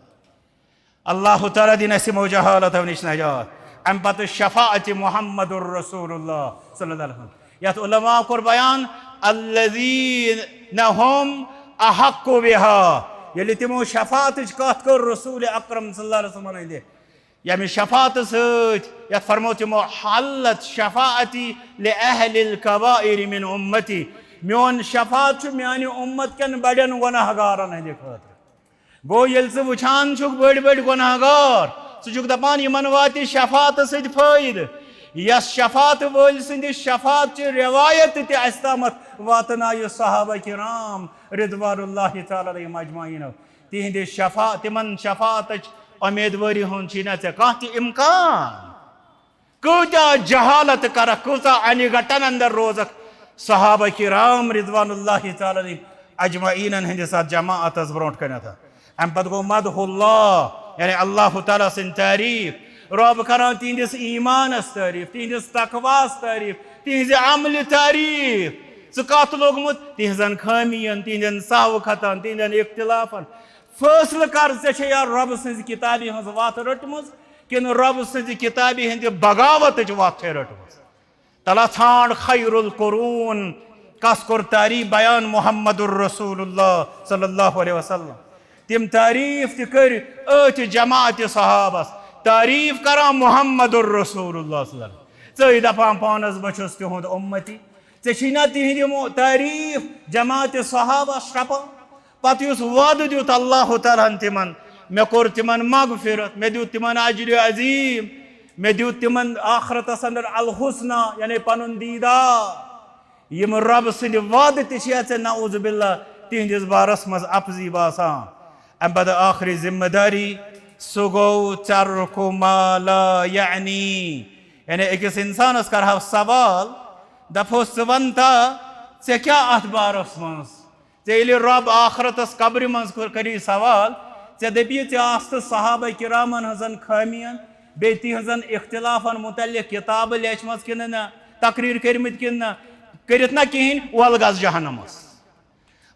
اللہ تعالیٰ دِنۍ اسہِ یِمو جہالتو نِش نجات۔ امہِ پتہٕ شفاعت محمد رسول اللہ صلی اللہ علیہ وسلم، یتھ علماء کوٚر بیان، الذین هم احق بها۔ ییٚلہِ تِمو شفاعتٕچ کتھ کٔر رسول اکرم صلی اللہ علیہ وسلمن ہٕنٛدِ، ییٚمہِ شفاعتہٕ سۭتۍ، یتھ فرمو تِمو، حلت شفاعتی لأہل الکبائر من امتی، میون شفاعت چھُ میانہِ امت کٮ۪ن بڑٮ۪ن گۄناہ گارن ہٕنٛدِ خٲطرٕ۔ گوٚو، ییٚلہِ ژٕ وٕچھان چھُکھ بٔڑۍ بٔڑۍ گۄناہ گار، ژٕ چھُکھ دپان، یِمن واتہِ شفاعتہٕ سۭتۍ فٲیدٕ۔ یس شفاعت وٲلۍ سٕنٛدِ شفاعت چہِ روایت تہِ اسہِ تامتھ واتنایہِ صحابہ کرام رضوان اللہ تعالیٰ علیہم اجمعین۔ تِہنٛدِ شفا-، تِمن شفاعتٕچ امیدوٲری ہُنٛد چھُے نہ ژےٚ کانٛہہ تہِ امکان۔ کۭتیاہ جہالت کرکھ، کۭژاہ انہِ گٹن اندر روزکھ صحابہ کرام رضوان اللہ تعالیٰ علیہم اجمعینن ہٕنٛدِس اتھ جماعتس برونٛٹھ کنٮ۪تھ۔ امہِ پتہٕ گوٚو مدح اللہ، یعنی اللہ تعالیٰ سٕنٛدۍ تعریف، رب کران تِہنٛدِس ایمانس تعریف، تِہنٛدِس تقواہس تعریف، تِہنٛزِ عملہِ تعریف۔ ژٕ کتھ لوٚگمُت؟ تِہنٛزن خٲمین، تِہنٛدٮ۪ن سہو خطاہن، تِہنٛدٮ۪ن اختلافن۔ فٲصلہٕ کر، ژےٚ چھےٚ یا رۄبہٕ سٕنٛزِ کِتابہِ ہٕنٛز وَتھ رٔٹمٕژ کِنہٕ رۄبہٕ سٕنٛزِ کِتابہِ ہٕنٛدِ بغاوتٕچ وَتھ چھےٚ رٔٹمٕژ؟ تَلہ ژھانٛڈ خیر القرون کس کوٚر تعریٖف بیان؟ محمد الرسول اللہ صلی اللہ علیہ وسلم۔ تِم تعریٖف تہِ کٔرۍ أتھۍ جماعتِ صحابس، تعریٖف کران محمد الرسول اللہ صلی اللہ علیہ وسلم۔ ژٕے دپان پانس بہٕ چھُس تِہُنٛد اُمتی، ژےٚ چھی نا تِہنٛدۍ یِم تعریٖف جماعتِ صحابس شرپان؟ پتہٕ یُس وعدٕ دیُت اللہ تعالیٰ ہن تِمن، مےٚ کوٚر تِمن مغفرت، مےٚ دیُت تِمن اجر عظیم، مےٚ دیُت تِمن آخرتس اندر الحسنہ، یعنی پنُن دیدار۔ یِم رب سٕنٛدِ وعدٕ تہِ چھِ ژےٚ نعوذ باللہ تِہنٛدِس بارس منٛز اپزی باسان۔ امہِ پتہٕ ٲخری ذمہ داری، سُہ گوٚو ترک ما لا یعنی۔ یعنی أکِس انسانس کرہو سوال، دپہوس، ژٕ ون تا، ژےٚ کیٛاہ اتھ بارس منٛز؟ ژےٚ ییٚلہِ رۄب آخرتس قبرِ منٛز کوٚر، کری سوال، ژےٚ دٔپی ژےٚ آستہٕ صحابہ کرامن ہٕنٛزن خٲمین، بیٚیہِ تِہنٛزن اختلافن متعلق کتابہٕ لیچھمژ کِنہٕ نہ، تقریر کٔرمٕتۍ کِنہٕ نہ، کٔرِتھ نہ کِہینۍ، ول گژھ جہنمس۔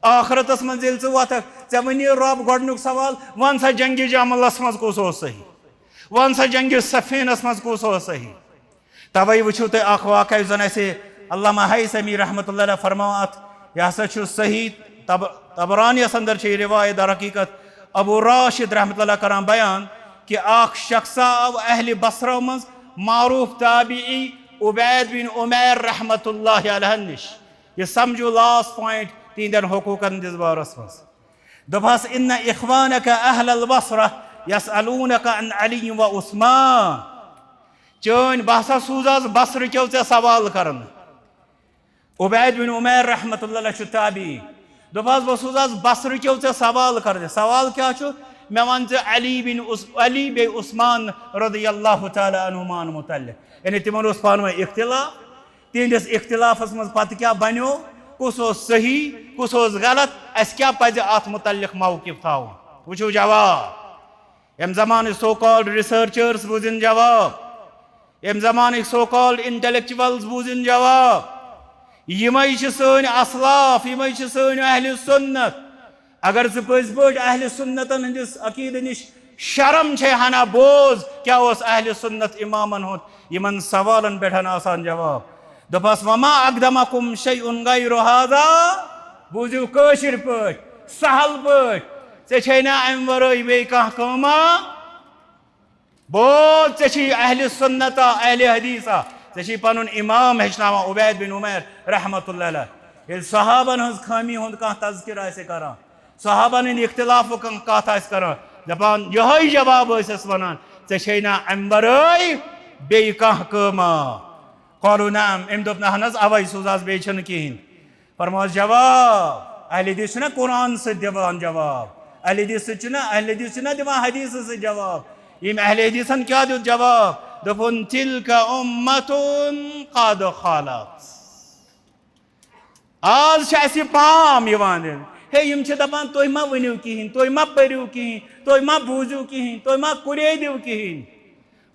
آخرتس منٛز ییٚلہِ ژٕ وۄتھکھ، ژےٚ ونی رۄب گۄڈنیُک سوال، ون سا جنگِ جملس منٛز کُس اوس صحیح؟ ون سا جنگِ صفینس منٛز کُس اوس صحیح؟ توے وٕچھِو تُہۍ اکھ واقعہ یُس زن اسہِ علامہ ہیثمی رحمتہ اللہ علیہ فرماوان اتھ، یہِ ہسا چھُ صحیح، طب-، طبرانیس اندر چھِ یہِ روایت۔ در حقیقت ابو راشد رحمتہ اللہ کران بیان کہ اکھ شخص آو اہل بصرہ منٛز معروف تابعی عبید بن عمیر رحمتہ اللہ علیہ نِش۔ یہِ سمجھو last point تِہنٛدٮ۪ن حقوٗقن ہٕنٛدِس بارس منٛز۔ دوٚپہس، ان اخوانک اہل البصرہ یسألونک عن علی و عثمان۔ چٲنۍ، بہٕ ہسا سوٗزہس بصرٕ کیو ژےٚ سوال کرنہٕ۔ عبید بن عمیر رحمتہ اللہ علیہ چھُ تابعی۔ دوٚپہس، بہٕ سوٗزہس بصرٕ کیو ژےٚ سوال کرنہٕ۔ سوال کیٛاہ چھُ؟ مےٚ وَن ژٕ علی بن عث-، علی بیٚیہِ عثمان رضی اللہ تعالیٰ عنہُماہن متعلق۔ یعنی تِمن اوس پانہٕ ؤنۍ اختلاف۔ تِہنٛدِس اختلافس منٛز پتہٕ کیٛاہ بنیو؟ کُس اوس صحیح، کُس اوس غلط؟ اسہِ کیٛاہ پزِ اتھ متعلق موقف تھاوُن؟ وٕچھِو جواب۔ ییٚمہِ زمانٕکۍ so called researchers بوٗزِن جواب۔ ییٚمہِ زمانٕکۍ so called intellectuals بوٗزِن جواب۔ یِمے چھِ سٲنۍ اسلاف، یِمے چھِ سٲنۍ اہل سنت۔ اگر ژٕ پٔزۍ پٲٹھۍ اہل سنتن ہٕنٛدِس عقیدٕ نِش شرم چھے ہنا، بوز کیٛاہ اوس اہل سنت امامن ہُنٛد یِمن سوالن پٮ۪ٹھ آسان جواب۔ دوٚپہَس، "وما اقدمکم شیء غیر ہذا"، بوٗزِو کٲشِر پٲٹھۍ، سہل پٲٹھۍ، ژےٚ چھے نا اَمہِ ورٲے بیٚیہِ کانٛہہ کٲما؟ بوز، ژےٚ چھی اہل سنتا، اہل حدیثا، ژےٚ چھی پنُن امام ہیٚچھناوان عبید بن عمیر رحمتہ اللہ علیہ۔ ییٚلہِ صحابن ہٕنٛز خٲمی ہُنٛد کانٛہہ تذکرٕ آسہِ کران، صحابن ہٕنٛدِ اختلافُک کانٛہہ کتھ آسہِ کران، دپان یِہوٚے جواب ٲسۍ اَسہِ ونان، "ژےٚ چھے نا امہِ ورٲے بیٚیہِ کانٛہہ کٲما؟" قالوا نعم، أمۍ دوٚپ، "نہ، اہن حظ، اوے سوٗز از، بیٚیہِ چھُنہٕ کِہیٖنۍ۔" فرماوس جواب، اہل حدیث چھُنہ قرآن سۭتۍ دِوان جواب، اہل حدیث سۭتۍ چھُنہ، اہل حدیث چھُنہ دِوان حدیث سۭتۍ جواب۔ ییٚمۍ اہل حدیثن کیٛاہ دیُت جواب؟ دوٚپُن، "تلک امة قد خلت۔" آز چھِ اَسہِ یہِ پام یِوان دِنہٕ۔ ہے، یِم چھِ دَپان، "تُہۍ ما ؤنِو کِہیٖنۍ، تُہۍ ما پٔرِو کِہیٖنۍ، تُہۍ ما بوٗزِو کِہیٖنۍ، تُہۍ ما قُریدِو کِہیٖنۍ۔"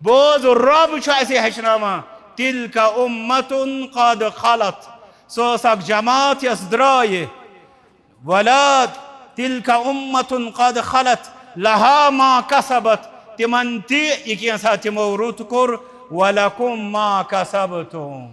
بوز، رۄب چھُ اَسہِ ہیٚچھناوان، "تلک امة قد خلت"۔ سۄ ٲس اَکھ جماعت یۄس درٛایہِ۔ ولا تلک امة قد خلت لها ما کسبت، تِمن تہِ یہِ کینٛژھا تِمو رُت کوٚر، ولکم ما کسبتم،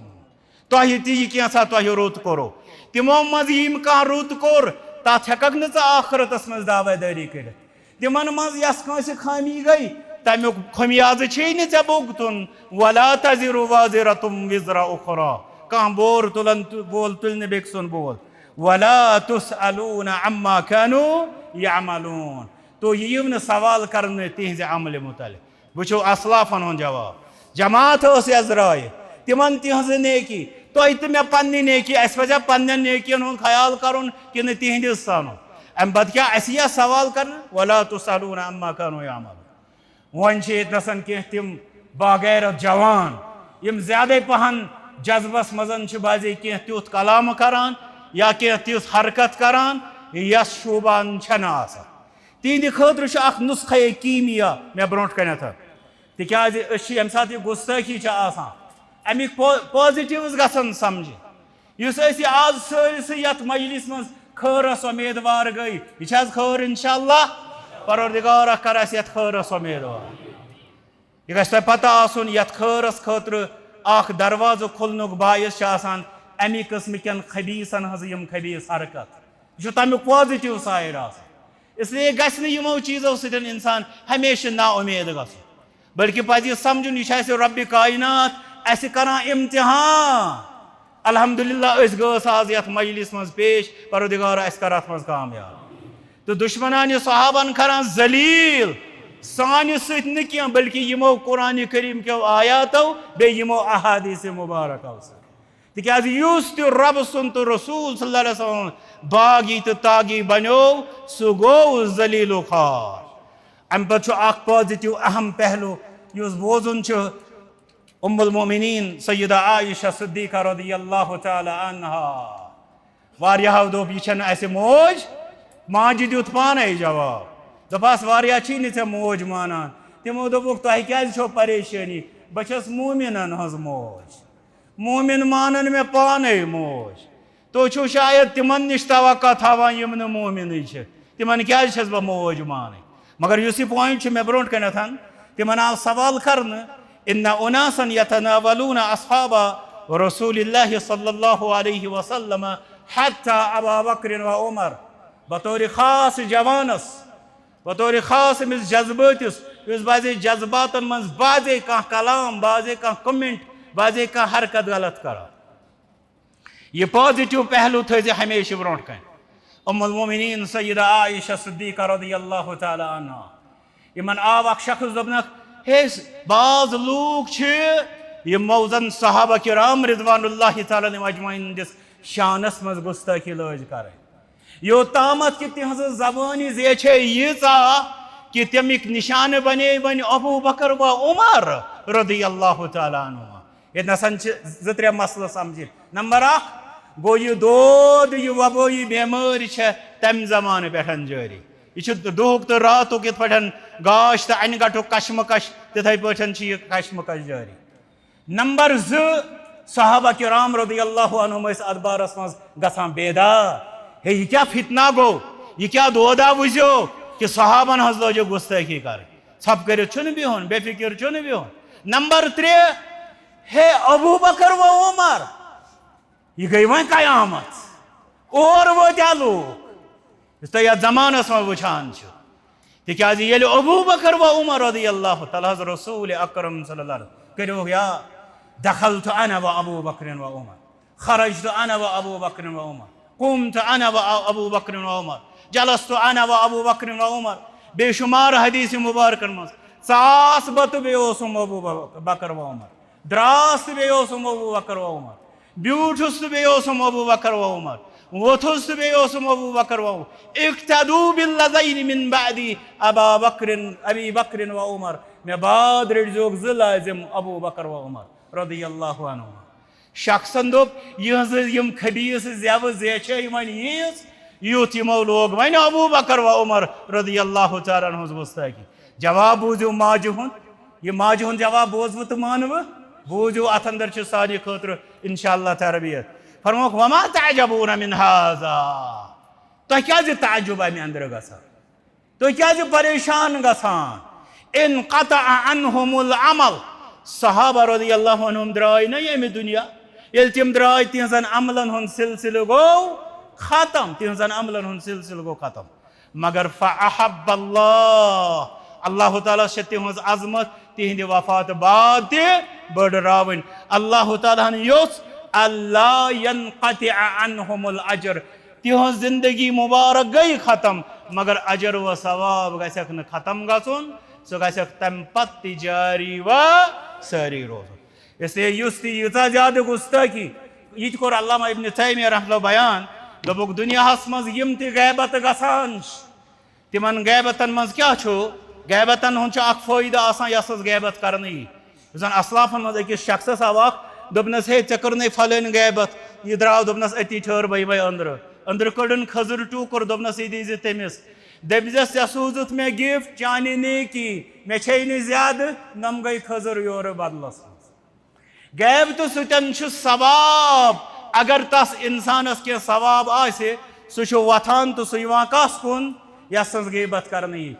تۄہہِ تہِ یہِ کینٛژھا تۄہہِ رُت کوٚرو۔ تِمو منٛز ییٚمۍ کانٛہہ رُت کوٚر، تَتھ ہٮ۪ککھ نہٕ ژٕ آخرتس منٛز دعوے دٲری کٔرِتھ۔ تِمن منٛز یۄس کٲنٛسہِ خٲمی گٔے، تَمیُک خمیازٕ چھے نہٕ ژےٚ بھُگتُن۔ ولا تزر وازرة وزر اخرى، کانٛہہ بور تُلن تہٕ وول تُلہِ نہٕ بیٚکہِ سُنٛد بور۔ ولا تسألون عما كانوا يعملون، تُہۍ یِیِو نہٕ سوال کرنہٕ تِہنٛزِ عملہِ مُتعلق۔ وٕچھِو اسلافن ہُنٛد جواب۔ جماعت ٲس یۄس درٛایہِ، تِمن تِہنٛزٕ نیکی، تۄہہِ تہٕ مےٚ پننہِ نیکی، اَسہِ پزِ پننٮ۪ن نیکین ہُنٛد خیال کرُن کِنہٕ تِہنٛدِس سانُن؟ امہِ پتہٕ کیٛاہ اَسہِ یِیہ سوال کرنہٕ؟ ولا تسألون عما كانوا يعملون۔ وۄنۍ چھِ ییٚتہِ نسن کینٛہہ تِم باغیرت جوان، یِم زیادَے پہن جذبس منٛز چھِ بعضے کینٛہہ تیُتھ کلام کران یا کینٛہہ تِژھ حرکت کران، یۄس شوٗبان چھنہٕ آسان۔ تِہنٛدِ خٲطرٕ چھُ اکھ نسخہ کیٖمیا مےٚ برونٛٹھ کنٮ۪تھ۔ تِکیٛازِ أسۍ چھِ، ییٚمہِ ساتہٕ یہِ گُستٲخی چھِ آسان، اَمِکۍ پو-، positives گژھن سمجھٕنۍ۔ یُس أسۍ یہِ آز سٲرسٕے یَتھ مجلس منٛز خٲرس اُمیدوار گٔے، یہِ چھِ حظ خٲر؟ انشاءاللہ پروردگار اکھ کر اَسہِ یَتھ خٲرس اُمیدوار۔ یہِ گژھِ تۄہہِ پتہ آسُن، یَتھ خٲرس خٲطرٕ اکھ دروازٕ کھُلنُک باعث چھُ آسان اَمی قٕسمہٕ کٮ۪ن خبیٖثن ہٕنٛز یِم خبیٖث حرکت۔ یہِ چھُ تَمیُک positive side آسان۔ اس لیے گژھِ نہٕ یِمو چیٖزو سۭتۍ انسان ہمیشہِ نا اُمید گژھُن، بلکہِ پزِ یہِ سمجھُن، یہِ چھُ اَسہِ رۄبِ کائنات اَسہِ کران امتحان۔ الحمدللہ، أسۍ گٔژھ آز یَتھ مجلس منٛز پیش، پروردگار اَسہِ کر اَتھ منٛز کامیاب۔ تہٕ دُشمنان یہِ صحابن کران ذلیل، سانہِ سۭتۍ نہٕ کینٛہہ، بلکہِ یِمو قرآن کریم کیو آیاتو بیٚیہِ یِمو احادیث مبارکو سۭتۍ۔ تِکیٛازِ یُس تہِ رۄب سُنٛد تہٕ رسول صلی اللہ علیہ وسلم باغی تہٕ تاغی بنیو، سُہ گوٚو ذلیل و خوار۔ اَمہِ پتہٕ چھُ اکھ positive اہم پہلو، یُس بوزُن چھُ ام المؤمنین سیدہ عائشہ صدیقہ رضی اللہ تعالی عنہا۔ واریاہو دوٚپ، "یہِ چھَنہٕ اَسہِ موج۔" ماجہِ دیُت پانے جواب، دوٚپہَس، "واریاہ چھی نہٕ ژےٚ موج مانان۔" تِمو دوٚپُکھ، "تۄہہِ کیٛازِ چھو پریشٲنی؟ بہٕ چھَس مومنن ہٕنٛز موج۔ مومن مانن مےٚ پانے موج۔ تُہۍ چھِو شاید تِمن نِش توقع تھاوان یِم نہٕ مومنٕے چھِ۔ تِمن کیٛازِ چھَس بہٕ موج مانٕنۍ؟" مگر یُس یہِ point چھُ مےٚ برونٛٹھ کنٮ۪تھ، تِمن آو سوال کرنہٕ، "ان اناسا يتناولون اصحاب رسول الله صلى الله عليه وسلم حتى ابا بکر و عمر"۔ بطور خاص جوانس، بطور خاص أمِس جذبٲتِس، یُس بعضے جذباتن منٛز بعضے کانٛہہ کلام، بعضے کانٛہہ comment، بعضے کانٛہہ حرکت غلط کران۔ یہِ positive پہلو تھٲیزِ ہمیشہِ برونٛٹھ کنہِ۔ ام المؤمنین سیدہ عائشہ صدیقہ رضی اللہ تعالی عنہا، یِمن آو اکھ شخص، دوٚپنکھ، "ہے، بعض لوٗکھ چھِ، یِمو زن صحابہ کرام رضوان اللہ تعالی علیہم اجمعین ہٕنٛدِس شانس منٛز گستٲخی لٲج کرٕنۍ، یوٚتامتھ کہِ تِہنٛزٕ زبٲنۍ زیچھے ییٖژاہ کہِ تَمِکۍ نشانہٕ بنے وۄنۍ ابو بکر و عمر رضی اللہ تعالی عنہما۔" ییٚتہِ نسَن چھِ زٕ ترٛےٚ مسلہٕ سمجھِتھ۔ نمبر اکھ گوٚو، یہِ دود، یہِ وبٲیی بیمٲرۍ چھےٚ تَمہِ زمانہٕ پٮ۪ٹھ جٲری۔ یہِ چھُ دُہُک تہٕ راتُک یِتھ پٲٹھۍ گاش تہٕ اَنہِ گَٹُک کشمکش، تِتھَے پٲٹھۍ چھِ یہِ کشمکش جٲری۔ نمبر زٕ، صحابہ کرام رضی اللہ عنہم ٲسۍ اَتھ بارَس منٛز گژھان بیدار۔ ہے، یہِ کیٛاہ فتنہ گوٚو؟ یہِ کیٛاہ دودا وُزیو کہِ صحابن ہٕنٛز لٲجِکھ گُستٲخی کرٕنۍ؟ ژھۄپہٕ کٔرِتھ چھُنہٕ بِہُن، بے فکر چھُنہٕ بِہُن۔ نمبر ترٛےٚ، ہے ابو بکر و عمر، یہِ گٔے وۄنۍ قیامت۔ اور وٲتۍ لوٗکھ، یُس تُہۍ یَتھ زمانَس منٛز وٕچھان چھِو۔ تِکیٛازِ ییٚلہِ ابو بکر و عمر رضی اللہ تعالیٰ حض رسول اکرم صلی اللہ علیہ وسلم کٔرِو یا دخلت انا و ابو بکر و عمر، خرجت انا و ابو بکر و عمر، قمت انا و ابو بکر و عمر، جلست انا و ابو بکر و عمر۔ بے شمار حدیث مبارکن منٛز، ژاس بہٕ تہٕ بیٚیہِ اوسُم ابو بکر و عمر، دراس تہٕ بیٚیہِ اوسُم ابو بکر و عمر، بیوٗٹھُس تہٕ بیٚیہِ اوسُم ابو بکر و عمر، ووٚتھُس تہٕ بیٚیہِ اوسُم ابو بکر و عمر۔ اقتدوا بالذین من بعدی، ابا بکر، ابی بکر و عمر۔ مےٚ بعد رٔٹزیوکھ زٕ لازم، ابو بکر و عمر رضی اللہ عنہما۔ شخصن دوٚپ، یِہٕنٛز یِم خبیٖث زٮ۪وٕ زیچھے وۄنۍ ییٖژ، یُتھ یِمو لوگ وۄنۍ ابو بکر و عمر رضی اللہ تعالیٰ عنہُنٛز گُستٲخی۔ جواب بوٗزِو ماجہِ ہُنٛد، یہِ ماجہِ ہُنٛد جواب بوزوٕ تہٕ مانوٕ، بوٗزِو، اتھ اندر چھِ سانہِ خٲطرٕ انشاءاللہ تربیت۔ فرمووُکھ، وما تعجبون من هذا، تۄہہِ کیازِ تعجب امہِ اندرٕ گژھان؟ تُہۍ کیازِ پریشان گژھان؟ انقطع عنہم العمل۔ صحابہ رضی اللہ عنہم درٛاے نہ ییٚمہِ دُنیا۔ ییٚلہِ تِم درٛاے، تِہنٛزن عملن ہُنٛد سلسلہٕ گوٚو ختم، تِہنٛزن عملن ہُنٛد سلسلہٕ گوٚو ختم۔ مگر فاحب اللہ، اللہ تعالیٰ چھِ تِہنٛز عظمت تِہنٛدِ وفات بعد تہِ بٔڑراوٕنۍ۔ اللہ تعالیٰ ہن یوٚژھ، اللہ ینقطع عنہم الاجر، تِہنٛز زندگی مبارک گٔے ختم، مگر اجر و ثواب گژھکھ نہٕ ختم گژھُن، سُہ گژھکھ تمہِ پتہٕ تہِ جاری و سٲری روزُن۔ اس لیے یُس تہِ ییٖژاہ زیادٕ گُستٲخی، یہِ تہِ کوٚر علامہ ابن تیمیہ رحمہ اللہ بیان، دوٚپُکھ، دُنیاہس منٛز یِم تہِ غیبت گژھان چھِ، تِمن غیبتن منٛز کیٛاہ چھُ؟ غیبتن ہُنٛد چھُ اکھ فٲیدٕ آسان، یۄس أسۍ غیبت کرنہٕ یی۔ یُس زن اسلافن منٛز أکِس شخصس آو اکھ، دوٚپنس، ہے، ژےٚ کٔرنَے فلٲنۍ غیبت۔ یہِ درٛاو، دوٚپنس، أتی ٹھٔہر، بہٕ یِمے أنٛدرٕ۔ أنٛدرٕ کٔڑٕن کھٔزٕر ٹُکُر، دوٚپنس، یہِ دیٖزِ تٔمِس۔ دٔپزٮ۪س، ژےٚ سوٗزُتھ مےٚ gift، چانہِ نیکی، مےٚ چھے نہٕ زیادٕ، نۄم گٔے کھٔزٕر یورٕ بدلس منٛز۔ غیبتہٕ سۭتۍ چھُ ثواب، اگر تس انسانس کینٛہہ ثواب آسہِ، سُہ چھُ وۄتھان تہٕ سُہ یِوان کس کُن؟ یس سٕنٛز غیبت کرنہٕ یی۔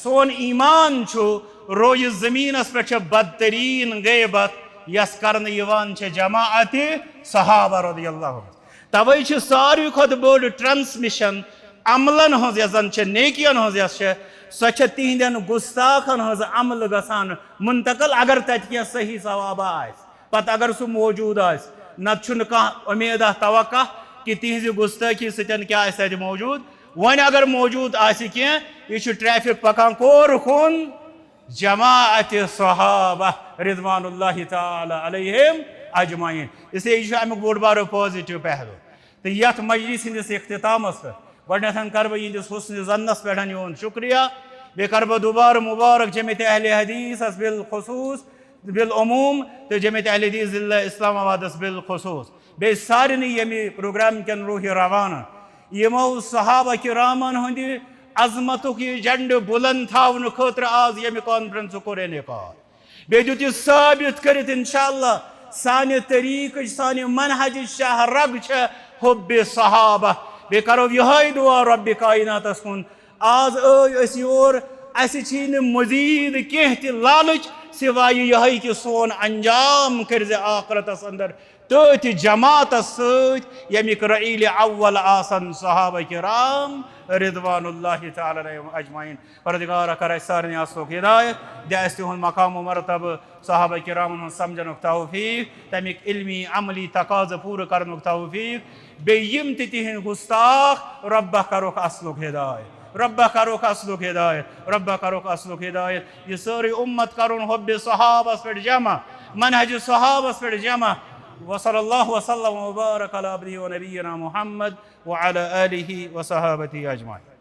سون ایمان چھُ رویہِ زٔمیٖنس پٮ۪ٹھ چھےٚ بدتریٖن غیبت، یۄس کرنہٕ یِوان چھےٚ جماعتِ صحابہ رضی اللہ عنہ۔ توے چھِ ساروی کھۄتہٕ بٔڑ transmission عملن ہٕنٛز، یۄس زن چھےٚ نیکین ہٕنٛز، یۄس چھےٚ، سۄ چھےٚ تِہنٛدٮ۪ن گُستاخن ہٕنٛز عملہٕ گژھان منتقل، اگر تتہِ کینٛہہ صحیح ثوابہ آسہِ۔ پتہٕ اگر سُہ موجود آسہِ، نتہٕ چھُنہٕ کانٛہہ اُمید اتھ توقع کہِ تِہنٛزِ گُستٲخی سۭتۍ کیٛاہ آسہِ تتہِ موجود۔ وۄنۍ اگر موجود آسہِ کینٛہہ، یہِ چھُ traffic پکان کور کُن؟ جماعت صحابہ رضوان اللہ تعالی علیہم اجمعین۔ اس لیے یہِ چھُ امیُک بوٚڑ بارٕ positive پہلو۔ تہٕ یتھ مجلس ہٕنٛدِس اختتامس پٮ۪ٹھ گۄڈٕنٮ۪تھ کرٕ بہٕ یِہنٛدِس حسنِ ظنس پٮ۪ٹھ یِہُنٛد شکریہ۔ بیٚیہِ کرٕ بہٕ دوبارٕ مبارک جمعیت اہل حدیثس بالخصوص، بالعموم، تہٕ جمعیت اہل حدیث ضلع اسلام آبادس بالخصوص۔ بیٚیہِ سارنٕے ییٚمہِ program کٮ۪ن روحِ روانن، یِمو صحابہ کرامن ہٕنٛدِ عظمتُک یہِ جھنڈٕ بلند تھاونہٕ خٲطرٕ آز ییٚمہِ conferenceُک کوٚر انعقاد۔ بیٚیہِ دیُت یہِ ثٲبت کٔرِتھ، انشاءاللہ، سانہِ طریٖقٕچ، سانہِ منہجٕچ شاہ رگ چھےٚ حب صحابہ۔ بیٚیہِ کرو یِہوٚے دعا رۄبِ کایناتس کُن، آز ٲے أسۍ یور، اسہِ چھی نہٕ مزید کینٛہہ تہِ لالچ سوائے یِہوٚے کہِ سون انجام کٔرزِ آخرتس اندر تٔتھۍ جماعتس سۭتۍ، ییٚمِکۍ رعیل اول آسن صحابہ کرام رضوان اللہ تعالی علیہم اجمعین۔ پروردگارا، کر اسہِ سارنٕے اصلُک ہدایت، دِ اسہِ تِہُنٛد مقام و مرتبہ، صحابہ کرامن ہُنٛد سمجھنُک توفیق، تمیُک علمی عملی تقاضہٕ پوٗرٕ کرنُک توفیق۔ بیٚیہِ یِم تہِ تِہنٛدۍ گُستاخ، رۄبہ کرُکھ اصلُک ہدایت، رۄبہ کرُکھ اصلُک ہدایت، رۄبہ کرُکھ اصلُک ہدایت۔ یہِ سٲرٕے اُمت کرُن حب صحابس پٮ۪ٹھ جمع، منہج صحابس پٮ۪ٹھ جمع۔ وصلی اللہ وسلم وبارک علی عبدہ و نبینا محمد وعلی آلہ وصحابتہ اجمعین۔